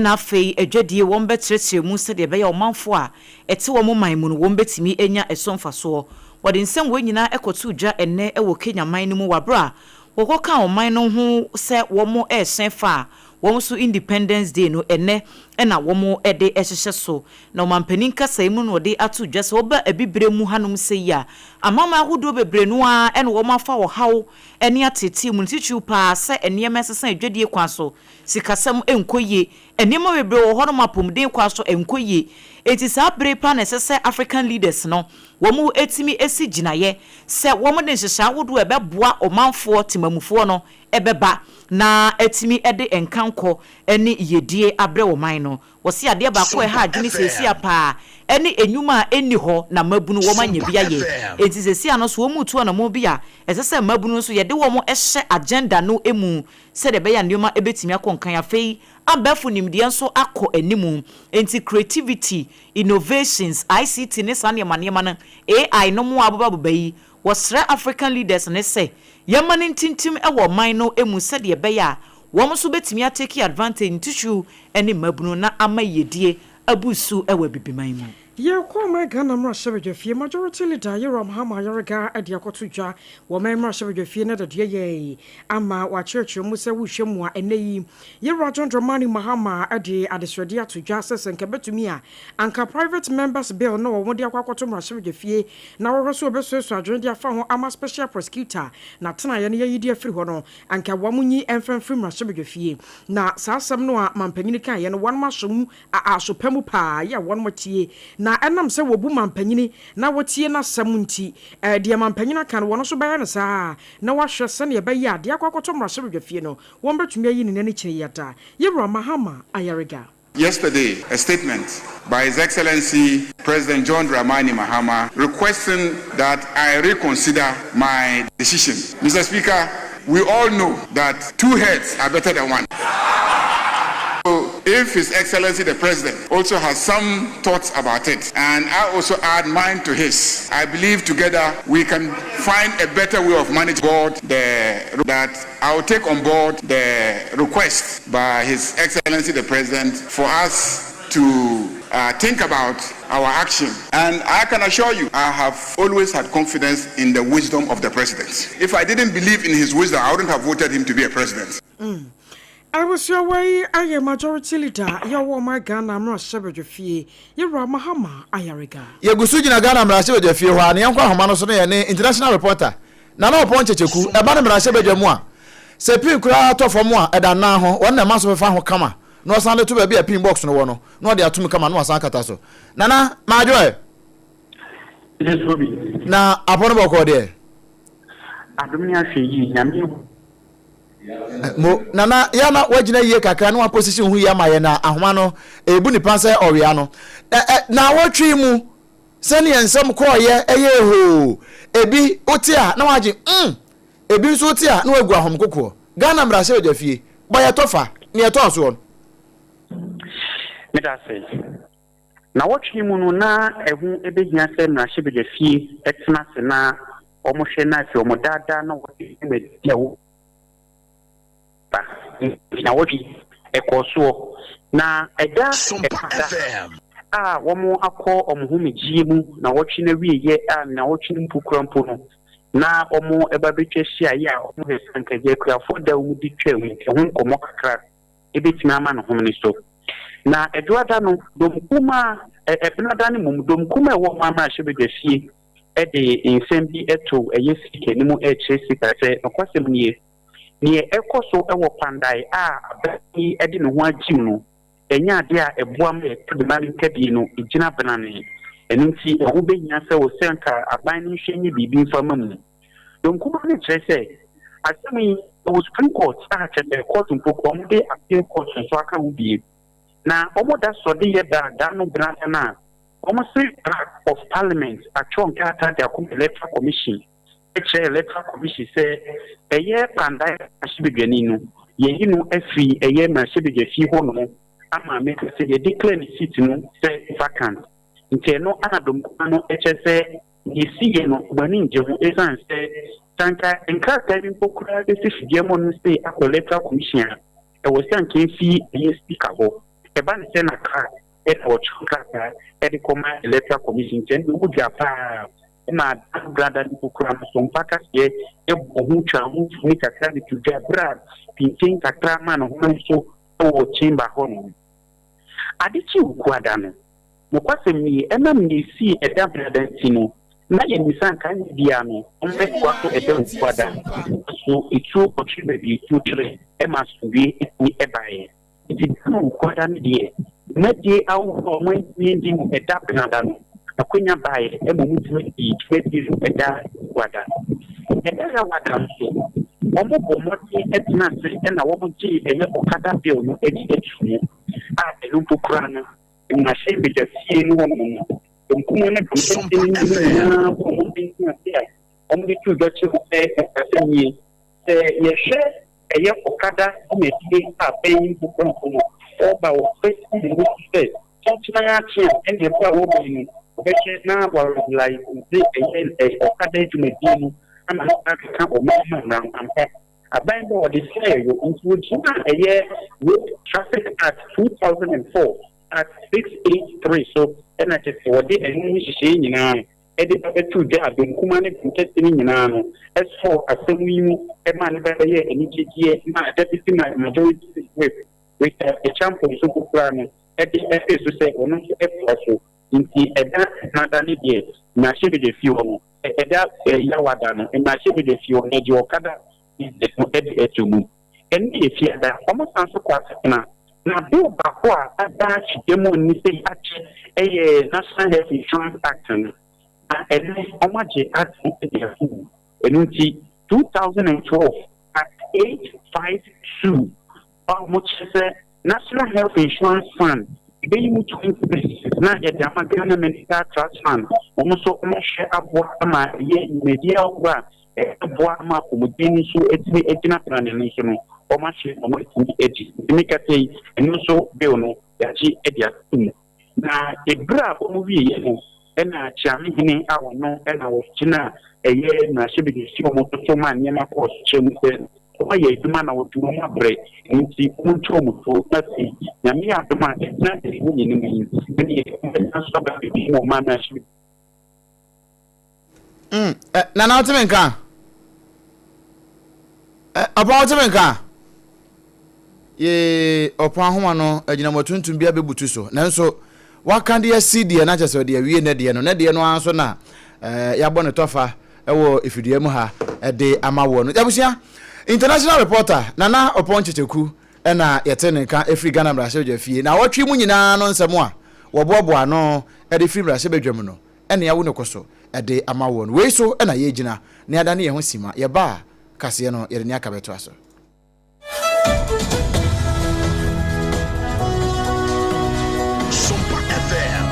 na afei adwadie wɔn bɛkyerɛkyerɛ mu sɛdeɛ ɛbɛyɛ a ɔmanfoɔ a ɛte wɔn man mu no wɔn bɛtumi anya ɛso mfasoɔ. Wɔde nsɛm wei nyinaa kɔtoo dwa ɛnnɛ wɔ Kenya man no mu wɔ aberɛ a wɔkɔkaa ɔman no ho sɛ wɔn rehyɛn fa a wɔn nso Independence Day no ɛnnɛ na wɔn de hyehyɛ so. Na ɔmanpanin kasa yi mu na ɔde ato dwa sɛ woba Abibire mu hanom sɛ yi a, amanaman ahodoɔ bebree no ara na wɔn afa ɔhaw ne ateetee mu, ne titiriw pa ara sɛ nneɛma ɛsesa adwadie kwan so, sikasɛm nkɔ yie, nneɛma bebree wɔ hɔnom apomuden kwan so ɛnkɔ yie. Enti saa bere yi pa ara na ɛsɛ sɛ African leaders no wɔn tumi si gyinaeɛ sɛ wɔn de nhyehyɛe ahodoɔ a ɛbɛboa ɔmanfoɔ, temamufoɔ no bɛba na atumi de nkankɔ ne yiedie abrɛ ɔman no. Wɔse adeɛ baako a ɛha adwene seesei a paa ne nnwuma a ɛnni hɔ na mmabunu wɔn anya bi ayɛ. Enti seesei ano nso wɔn retu anamɔn bi a ɛsɛ sɛ mmabunu nso yɛde wɔn hyɛ agenda no mu sɛdeɛ ɛbɛyɛ a nneɛma bɛtumi akɔ nkan. Afei abɛɛfo nimdeɛ nso akɔ anim. Enti creativity, innovations, ICT ne saa nneɛma nneɛma no, AI nom a abobabobɔ yi, wɔsrɛ African leaders no sɛ yɛmma no ntintim wɔ ɔman no mu sɛdeɛ ɛbɛyɛ a wɔn nso bɛtumi atake advantage ntitiriw ne mmabunu na ama yiedie abu so wɔ Abibiman mu. Yɛrekɔ ɔman Ghana mmarahyɛbadwafie, Majority Leader Yewura Mahama Ayariga de akɔto dwa wɔ ɔman mmarahyɛbadwafie no adaduaeɛ yi ama wakyerɛkyerɛ mu sɛ wohwɛ mu a ɛnnɛ yi Yewura John Dramani Mahama de adesrɛdeɛ ato dwa sɛ sɛ nka ɛbɛtumi a anka Private Members Bill no a wɔde akɔ akɔto mmarahyɛbadwafie na wɔhwɛ so wɔbɛsuasua adwene de afa ho ama Special Prosecutor n'atenaeɛ no yɛayi de afiri hɔ no Anka wɔn nyi mfa mfiri mmarahyɛbadwafie. Na saa asɛm no a mampanyini kaeɛ no, wɔn aso mu, a aso pa mu paa, yɛ a wɔn tie. Na ɛnam sɛ wɔbu mampanyini na wɔtie n'asɛm nti, eh, deɛ mampanyini aka no, wɔn nso bɛyɛ no saa ara, na wɔahwɛ sɛdeɛ ɛbɛyɛ a deɛ akɔ akɔtɔ mmarahyɛbadwafie no, wɔbɛtumi ayi ne nani kyene yada. Yɛwura Mahama Ayariga. Yesterday, a statement by His Excellency President John Dramani Mahama requesting that I reconsider my decision. Mr. Speaker, we all know that two heads are better than one. So If His Excellency the President also has some thoughts about it, and I also add mine to his, I believe together we can find a better way of managing board the that I will take on board the request by His Excellency the President for us to uh, think about our action. And I can assure you, I have always had confidence in the wisdom of the president. If I didn't believe in his wisdom, I wouldn't have voted him to be a president. Mm. Abusua wei ayɛ majority leader yɛ ɔwɔ ɔman Ghana mmarahyɛbadwafie, Yɛwura Mahama Ayariga. Yɛgu so gyina Ghana mmarahyɛbadwafie hɔ a, na yɛnkɔ ahoma no so na yɛne international reporter Nana Ɔpɔn Kyekyeku ɛba no mmarahyɛbadwa mu a, sɛ pin koraa tɔ fam a, ɛda nnan ho, wɔn na ɛma so fefa ho kama na ɔsan de to baabi a pin box no wɔ no na ɔde atom kama na wasan akata so. Nana, madwo ɛ? Yes, Obi. Na apɔ no bɔkɔɔ deɛ? Adom ne ahwɛ yie, Nyame ahu. Mo, Nana, yɛ na wagyina yie kakra na waposition ho yie ama yɛn na ahoma no ɛrebu nipa sɛ ɔwea no. Ɛ, ɛ, naawɔtwe mu, sɛdeɛ nsɛm kɔɔyɛ ɛyɛ hoo. Ebi wote a na wagye mm, ebi nso wote a na wagu ahom kokoɔ. Ghana mmarahyɛbadwa fie, bɔ yɛ tɔfa, nea ɛtɔɔ soɔ no. Meda ase. Nawɔtwe mu no na ɛho bɛhia sɛ mmarahyɛbadwa fie tena ase na wɔhwɛ na afei wɔdaadaa na wɔde dwumadi a ɛwɔ ba nnawɔtwe yi ɛkɔɔ soɔ. Na ɛda ɛda a wɔakɔ wɔn homegyeɛ mu nnawɔtwe no awieɛ a nnawɔtwe no mpo kura mpo no na wɔba bɛtwa hyiaeɛ a wɔhwɛ sɛ anka agya akuafoɔ da a wɔdi twaa mu ɛho nkɔmmɔ kakra ɛbɛtumi ama no homene so. Na Ɛdwoada no, dɔm kumaa, Ɛbenada no mmom, dɔm kumaa a ɛwɔ ɔman mmarahyɛbadwa fie de nsɛm bi too ɛyɛ Speaker anim rekyerɛ Speaker sɛ, Nokwasɛm nie, neɛ ɛrekɔ so wɔ Kpandae a aban yi de ne ho agyim no, ɛnyɛ adeɛ a ɛboa ma yɛn dema no nkabie no gyina benane. Ɛno nti ɛho bɛhia sɛ wɔ sɛ anka aban no nhwɛ nyɛ biribi mfa ma mu. Donkumaa no kyerɛ sɛ asɛm yi ɛwɔ Supreme Court a kyerɛ sɛ court mpo koraa wɔde appeal court nso aka ho bie. Na wɔda sɔ de yɛ da da no benada no a Wɔse Clerk of Parliament atwerɛ nkrataa de akɔma Electoral Commission kyerɛ Electoral Commission sɛ ɛyɛ Kpandae mmarahyɛbadwani no yɛayi no afiri ɛyɛ mmarahyɛbadwafie hɔ nom ama meka sɛ yɛ declare ne seat no sɛ vacant nti ɛno ana Domkuma no kyerɛ sɛ nea ɛsiiɛ no wɔn ani ngye ho ɛsiane sɛ sɛ anka nkrataa bi mpo koraa bɛsi fidua mu no sei akɔ Electoral Commission a ɛwɔ sɛ anka ɛmfi ɛyɛ Speaker hɔ ɛba ne sɛ na clerk na wɔtwerɛ krataa de kɔma Electoral Commission nti ɛnde wɔn dwa paa ma Dan Brada no mpo koraa no so mpa kaseɛ bɔ ho twa ho mfoni kakra de to dwa berɛ a pinkyen kakra ma ne ho so wɔ chamber hɔ nom. Ade kyee Wukuada no, nokwasɛm nie, ɛnam nea ɛsii ɛda Brada nti no, na yɛnim sɛ anka anyɛ biara no wɔbɛtoa so ɛda Wukuada, nanso etuo kɔtwere baabi etuo twere ma asomdwoeɛ tumi baeɛ. Enti da no Wukuada no deɛ, dwumadie ahodoɔ a wɔantumi andi no ɛda Benada no, akwanya baeɛ ma wɔtumi dii dwumadie no ɛda Wukuada. Ɛda Yawada nso, wɔbɔɔ mmɔden tenaa ase na wɔgyee ɛyɛ Okada Bill no de too mu, a ɛno mpo koraa no, mmarahyɛbadwafie no hɔnom no, nkumaa ne dɔm kɛseɛ no nyinaa bɔɔ mmɔden tenaa ase a wɔde too dwa kyerɛɛ mu sɛ, Asɛm nie, sɛ yɛhwɛ Ɛyɛ ɔkada dwumadie a bɛn yi nkokorampo no ɔɔba wɔ bɛsi ne ho so sɛ kyenkyen ara kye a ɛne ɛberɛ a wɔɔba yi no ɔbɛhwɛ na wɔaregulaise ɛyɛ ɔkada dwumadie no ama no akeka ɔman no mmara no ampa aban bɛ ɔde hyɛɛ yɔ nti wɔgyina ɛyɛ Road Traffic Act 2004 Act 683 so ɛna kyɛ sɛ wɔde ɛno ho nhyehyɛeɛ nyinaa de ba bɛtoo dwa a dɔm kumaa ne dɔm kɛse no nyinaa no sɔɔ asɛm yi mu maa no ba bɛyɛɛ anigyegyeɛ maa Deputy Majority Whip Richard Acheampong nso mpo koraa no de pee so sɛ ɔno nso toa so. Nti ɛda Benada no deɛ mmarahyɛbadwafie hɔ no, ɛda Yawada no mmarahyɛbadwafie hɔ no yɛgye ɔkada business no de to mu. Ɛno yɛ Fiada. Wɔsan nso kɔ asetena. Na bill baako a ada hyɛ mu nni sɛ akyɛ yɛ National Health Insurance Act no. Na ɛnnɛ wɔagye ato de ato mu. Ɛno nti, 2012 Act 852 a wɔkyerɛ sɛ National Health Insurance Fund yɛbɛyi mu 20 percent na yɛde ama Ghana Medical Trust Fund, wɔn nso wɔahwɛ aboa ama ɛyɛ nnwumadie ahodoɔ a ɛbɛboa ama apɔmuden no nso atumi agyina brane no nso no, wɔahyɛ na wɔatumi adi. Nti mekasa yi, ɛno nso bill no yɛagye de ato mu. Na ɛberɛ a wɔwieeɛ no, ɛna Kyeamehene a ɔno na ɔgyina ɛyɛ mmarahyɛbadwafie a wɔtoto maa nneɛma kɔɔ so kyerɛ mu sɛ wɔayɛ adwuma na wɔde wɔn abrɛ, ɛno nti wɔntu wɔn fo na afei Nyame yɛ adom a ɛtena ase wɔ yɛn anim yi, ɛneɛ wɔbɛsan so aba abɛdi mu wɔ ɔman mmarahyɛbadwafie. Mm, eh, Nana wote me nka? Eh, ɔpɔn wote me nka? Yee, ɔpɔn ahoma no agyinamɔ tuntum bi abɛbutu so. Nanso, waka de asi deɛ na kyerɛ sɛ ɔde awie nɛ deɛ no. Nɛ deɛ no ara nso na eh, yɛabɔ ne tɔfa wɔ efidua mu ha de ama woɔ no. Abusua, international reporter Nana Ɔpɔn Kyekyeku ɛna yɛte ne nka ɛfiri Ghana mmarahyɛbadwa fie. Na awɔtwe mu nyinaa no nsɛm a wɔboaboa ano de firi mmarahyɛbadwa mu no, ɛne awo no kɔ so de ama woɔ no. Wei so na yɛregyina na yɛadane yɛn ho simma. Yɛba a, kaseɛ no, yɛde nea aka bɛtoa so. Sompa FM.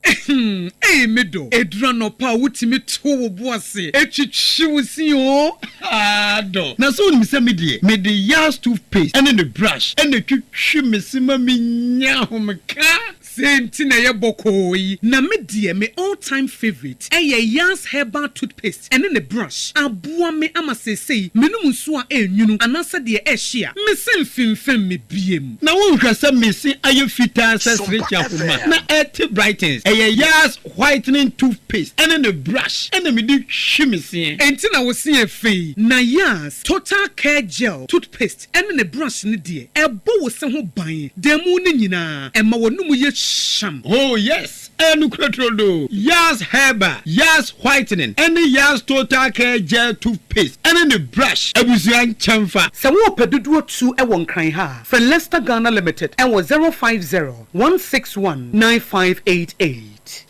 Ehem ei me dɔ, ɛduru anɔpa a wotumi to wo bo ase twitwi wo se oo haa dɔ. Na sɛ wonim sɛ me deɛ mede Yaz toothpaste ne ne brush na ɛtwitwi me se ma menya ahomeka. Sei nti na ɛyɛ bɔkɔɔ yi. Na me deɛ me all time favourite ɛyɛ Yaz herbal toothpaste ɛne ne brush. Aboa me ama seesei menom nsuo a ɛnwunu anaasɛ deɛ ɛhye a, me se mfemfem me biem. Na wonhwɛ sɛ me se ayɛ fitaa sɛ Sompa serekye ahoma FM. na ɛte brightens. Ɛyɛ Yaz whitening toothpaste ɛne ne brush ɛna mede twi me seɛ. Enti na wo se yɛ fɛ yi. Na Yaz total care gel toothpaste ɛne ne brush no deɛ, ɛbɔ wo se ho ban da mu no nyinaa, ɛma w'anomu yɛ hyeam. Oh yes, Ɛyɛ nokorɛ turodoo! Yaz Herbal, Yaz Whitening ɛne Yaz Total Care Gel Toothpaste ɛne ne brush abusua nkyɛnfa. Sɛ worepɛ dodoɔ tu wɔ Nkran ha a, frɛ Lester Ghana Limited wɔ 050 161 9588.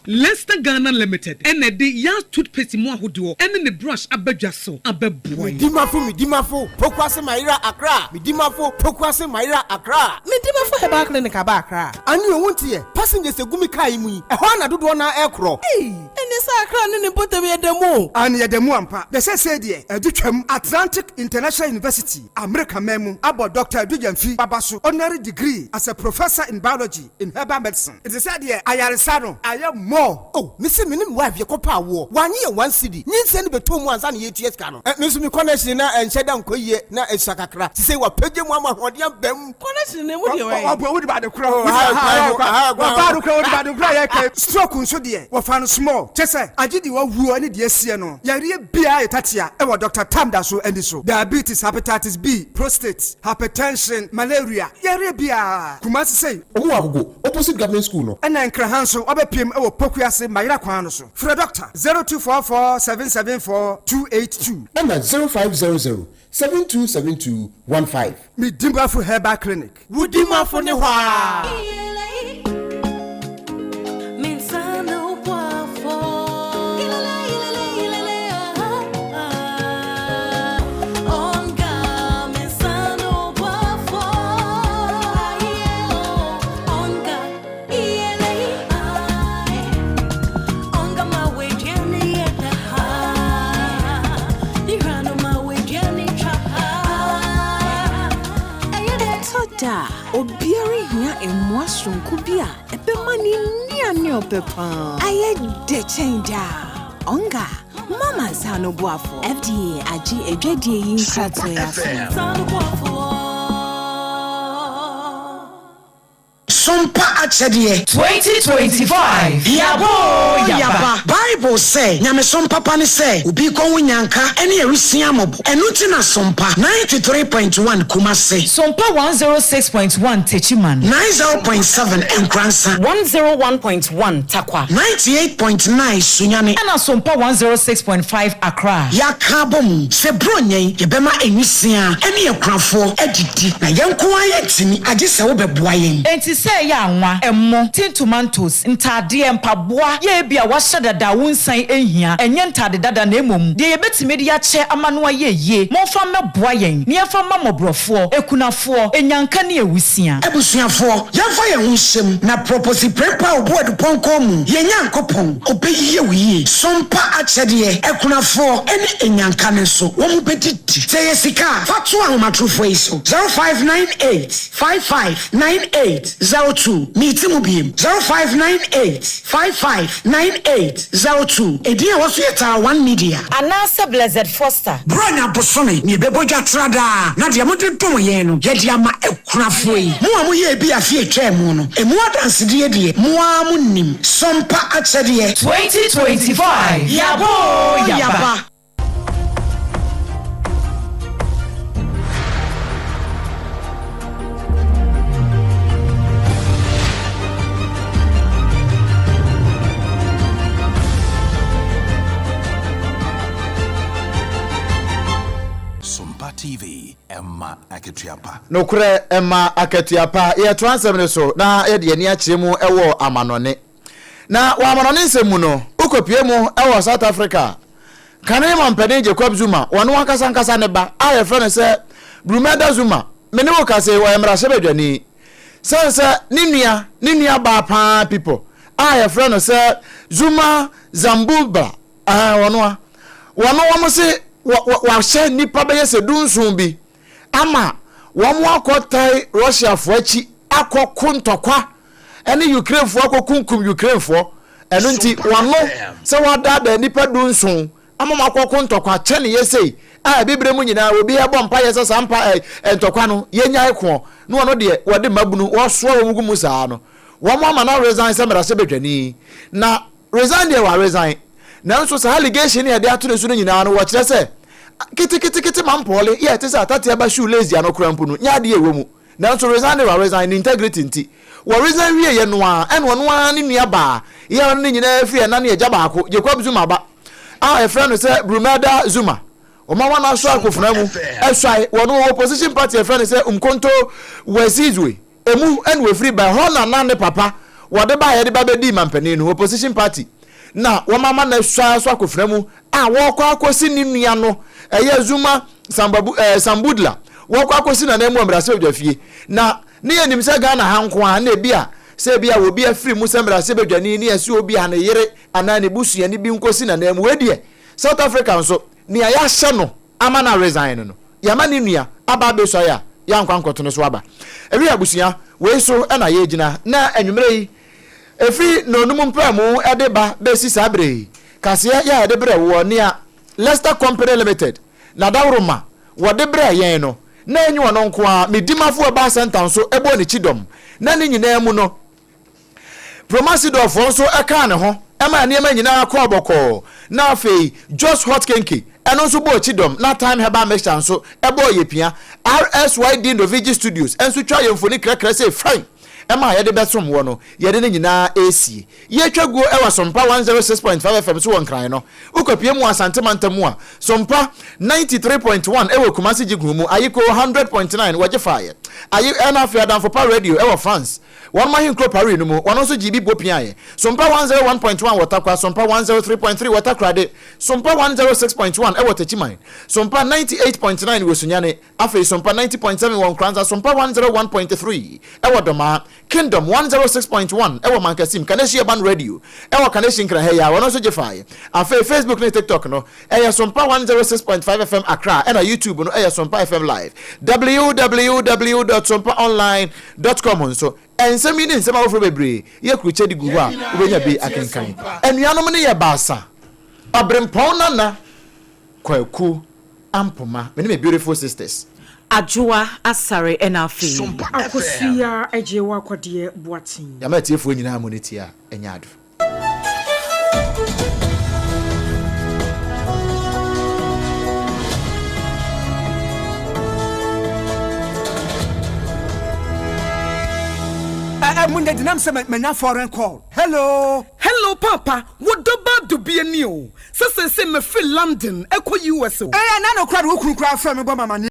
Lester Ghana Limited na ɛde Yaz Toothpaste mu ahodoɔ ne ne brush aba dwa so abɛboa yɛn. Medimafo Medimafo Pokuase Mayera Accra Medimafo Pokuase Mayera Accra. Medimafo Herbal Clinic aba Accra. Ane o, wonte ɛ? Passengers egu me car yi mu yi, ɛhɔ ara na dodoɔ no ara ɛrekorɔ. Ei! Ɛnneɛ sɛ Accra ne ne mpɔtam yɛ da mu o. Aane, yɛda mu ampa. Na seesei deɛ, adu twam. Atlantic International University, Amerika man mu, abɔ Dɔkta Adu Gyamfi Baba so honorary degree as a Professor in Biology in Herbal Medicine. Nti sɛ deɛ ayaresa no ayɛ more. Oh, mese me ne me wife yɛkɔpɛ awoɔ, wannye yɛn one cedi, nyinsɛn no bɛtɔɔ mu ansa na yɛretua sika no. Me nso me connection na ɛnhyɛ da nkɔ yie, na ɛsua kakra. Sesei wapagya mu ama ahoɔden aba mu. Connection no emu deɛ wɛn? Ɔbɔ wodi ba de korɔ. Wɔfa de korɔ wodi ba de korɔ yɛ kɛ. Stroke nso deɛ wɔfa no small kyɛ sɛ agye deɛ wawuo ne deɛ asie no yareɛ biara yɛ tatea ɛwɔ Doctor Tam da so ani so diabetes hepatitis B prostate hypertension malaria yareɛ biara Kumasi sei. Ɔmo wɔ Agogo opposite government school no. Ɛna Nkraha nso wabɛpiem ɛwɔ Pokuase Mayera kwan no so frɛ Doctor 0244 774 282. Ɛna 0500 7272 15. Me Dimafo Herbal Clinic. Wo Dimafo ne hɔ aa. Ɛtɔ da a, obiara hia mmoa soronko bi a ɛbɛma ne nnuane a ɔpɛ paa ayɛ dɛ kyɛn daa. Onga, Mama nsa ano boafo. FDA agye adwadie yi nkratoɔ yi atom. Sompa akyɛdeɛ. 2025 Yaba oo yaba. Bible sɛ, Nyamesom papa ne sɛ obi rekɔhu nnyanka ne awisiaa mmɔbɔ. Ɛno nti na Sompa 93.1 Kumasi. Sompa 106.1 Techiman. 90.7 Nkoransa. 101.1 Tarkwa. 98.9 Sunyani. Ɛna Sompa 106.5 Accra. Yɛaka abom sɛ Buronya yi yɛbɛma nwisiaa ne akunafoɔ adidi, na yɛn nko ara yɛntumi, agye sɛ wobɛboa yɛn. Enti sɛ ɛyɛ anwa, ɛmo, tin tomatoes, ntaadeɛ, mpaboa, yɛ ebia wahyɛ dada a wo. nsan nhia, ɛnyɛ ntade dada na mmom deɛ yɛbɛtumi de akyɛ ama no ayɛ yie. Momfa mmɛboa yɛn na yɛmfa mma mmɔborɔfoɔ, akunafoɔ, anyanka ne awusia. Abusuafoɔ, yɛmfa yɛn ho nhyɛ mu na Proposi Prempeh a ɔbu adupɔnkɔ mu, yɛn Nyankopɔn, ɔbɛyɛ wo yie. Sompa akyɛdeɛ, akunafoɔ ne anyanka no nso, wɔn bɛdidi. Sɛ ɛyɛ sika a, fa to ahomatorofoɔ yi so, 0598 55 98 02. Meti mu biem, 0598 55 98 02. Edin a ɛwɔ so yɛ Tara One Media. Anaasɛ Blessed Foster. Buronya bosome na yɛbɛbɔ dwa tra daa, na deɛ mode dom yɛn no, yɛde ama akunafoɔ yi. Mo a moyɛɛ bi afe a ɛtwaa mu no, emu adansedie deɛ, mo ara monim. Sompa akyɛdeɛ. 2025 Yaba oo yaba. Sompa TV, ɛma akatua pa. Nokorɛ ɛma akatua pa. Yɛtoa nsɛm no so na yɛde yɛn ani akyerɛ mu wɔ amanɔne. Na wɔ amanɔne nsɛm mu no, wokɔpue mu wɔ South Africa a, kane mampanin Jacob Zuma, ɔno ankasa ankasa ne ba a yɛfrɛ no sɛ Brumeda Zuma, me ne wo kasa yi, ɔyɛ mmarahyɛbadwani. Sane sɛ ne nua, ne nua baa paa Pipo a yɛfrɛ no sɛ Zuma Zambubla, ɛɛ ɔno a, wɔno wɔn se wahyɛ nnipa bɛyɛ sɛ dunson bi ama wɔn akɔtae Russiafoɔ akyi akɔko ntɔkwa ne Ukrainefoɔ akɔkunkum Ukrainefoɔ. Ɛno nti, wɔno sɛ wɔadaadaa nnipa dunson ama wɔn akɔko ntɔkwa kyɛne yɛ sei a abibire mu nyinaa obi ɛbɔ mpaeɛ sɛ saa mpa ɛ ntɔkwa no yɛnyae koɔ na wɔno deɛ wɔde mmabunu wɔsoa wɔn gu mu saa no wɔn ama no resign sɛ mmarahyɛbadwani na resign deɛ wa resign nanso saa allegation ne yɛde ato ne so no nyinaa no wɔkyerɛ sɛ keteketekete ma mpɔɔle yɛ ɛte sɛ atate aba shoe lace ano koraa mpo no nyɛ adeɛ ɛwɔ mu. Nanso resign de waresign, ne integrity nti. Wɔresign wieɛ no ara, ɛna ɔno ara ne nua baa, yɛ ɔne ne nyinaa firi ɛna ne agya baako, Jacob Zuma ba, a yɛfrɛ no sɛ Brumelda Zuma. Wɔma wɔn asɔ akofena mu, ɛsuae, wɔn wɔ opposition party yɛfrɛ no sɛ Umkhonto weSizwe, emu ɛna wɔfiri ba, ɛhɔ na na ne papa wɔde baeɛ de ba bɛdii mampanin no, opposition party, na wɔama no asuae asɔ akofena mu a wɔrekɔ akɔsi ne nua no, ɛyɛ Zuma Sambabu, eh, Sambudla, wɔkɔ akɔsi Nana mu wɔ mmarahyɛbadwafie. Na ne yɛnim sɛ Ghana ha nko ara na ebi a sɛ ebi a obi afiri mu sɛ mmarahyɛbadwani ne yɛse obi a ne yere anaa ne busuani bi nkɔsi Nana mu. Wei deɛ, South Africa nso, nea yɛahyɛ no ama no aresign no no, yɛama ne nua aba abɛsuae a yɛankɔ ankɔto no so aba. Ɛwei abusua, wei so na yɛgyina na anwummerɛ yi, ɛfiri nnɔnnum mpaemu de ba bɛsi saa berɛ yi, kaseɛ yɛ a yɛde brɛ woɔ, nea Leicester Company Limited, N'adaworoma wɔde brɛɛ yɛn no, na enye ɔno nko ara, me dimafo Herbal Centre nso bɔɔ ne kyidɔm, na ne nyinaa mu no, Promasidorfoɔ nso kaa ne ho maa nneɛma nyinaa kɔɔ bɔkɔɔ, na afei Jos Hot Kenke, ɛno nso bɔɔ kyidɔm, na Thyme Herbal Mixture nso bɔɔ yɛ pia. RSYD Novigi Studios nso twaa yɛn mfoni krɛkrɛ sei fann maa yɛde bɛsom woɔ no, yɛde ne nyinaa resie. Yɛtwa guo wɔ Sompa 106.5 FM so wɔ Nkran no. Wokɔpue mu wɔ Asante mantam mu a, Sompa 93.1 wɔ Kumasi Gyegun mu, Ayiko 100.9 wɔgye faeɛ. Ayi ɛna afei Adamfo Pa Radio wɔ France, wɔnom ahenkuro Paris no mu, wɔno nso gyee bi bɔ piaeɛ. Sompa 101.1 wɔ Tarkwa, Sompa 103.3 wɔ Takoradi, Sompa 106.1 wɔ Techiman, Sompa 98.9 wɔ Sunyani, Afei Sompa 90.7 wɔ Nkoranza, Sompa 101.3 wɔ Domaa, Kingdom 106.1 wɔ Mankasim, Kaneshie Urban Radio wɔ Kaneshie Nkran ha yi ara, ɔno nso gye faeɛ. Afei Facebook ne TikTok no, ɛyɛ Sompa 106.5 FM Accra ɛna YouTube no yɛ Sompa FM Live. Www dot sompaonline dot com nso, nsɛm yi ne nsɛm afoforɔ bebree yɛ kurukyɛ de gu hɔ a wobɛnya bi akenkan. Anuanom no yɛ baasa, Ɔberempɔn Nana Kwaku Ampoma, me ne me beautiful sisters. Adwoa Asare ɛna afei. Akosua Agyewa Kɔdeɛ Boateng. Yɛama atiefoɔ nyinaa mo ne tie a ɛnyɛ ado. Ɛ ɛ mo nyɛ denam sɛ manya foreign call. Hello. Hello paapa, wo dɔ ba dubia ni o. Sɛ seesei mefiri London kɔ US o. Ɛɛ na no koraa de wo kunu koraa frɛ me bɔ me amaneɛ.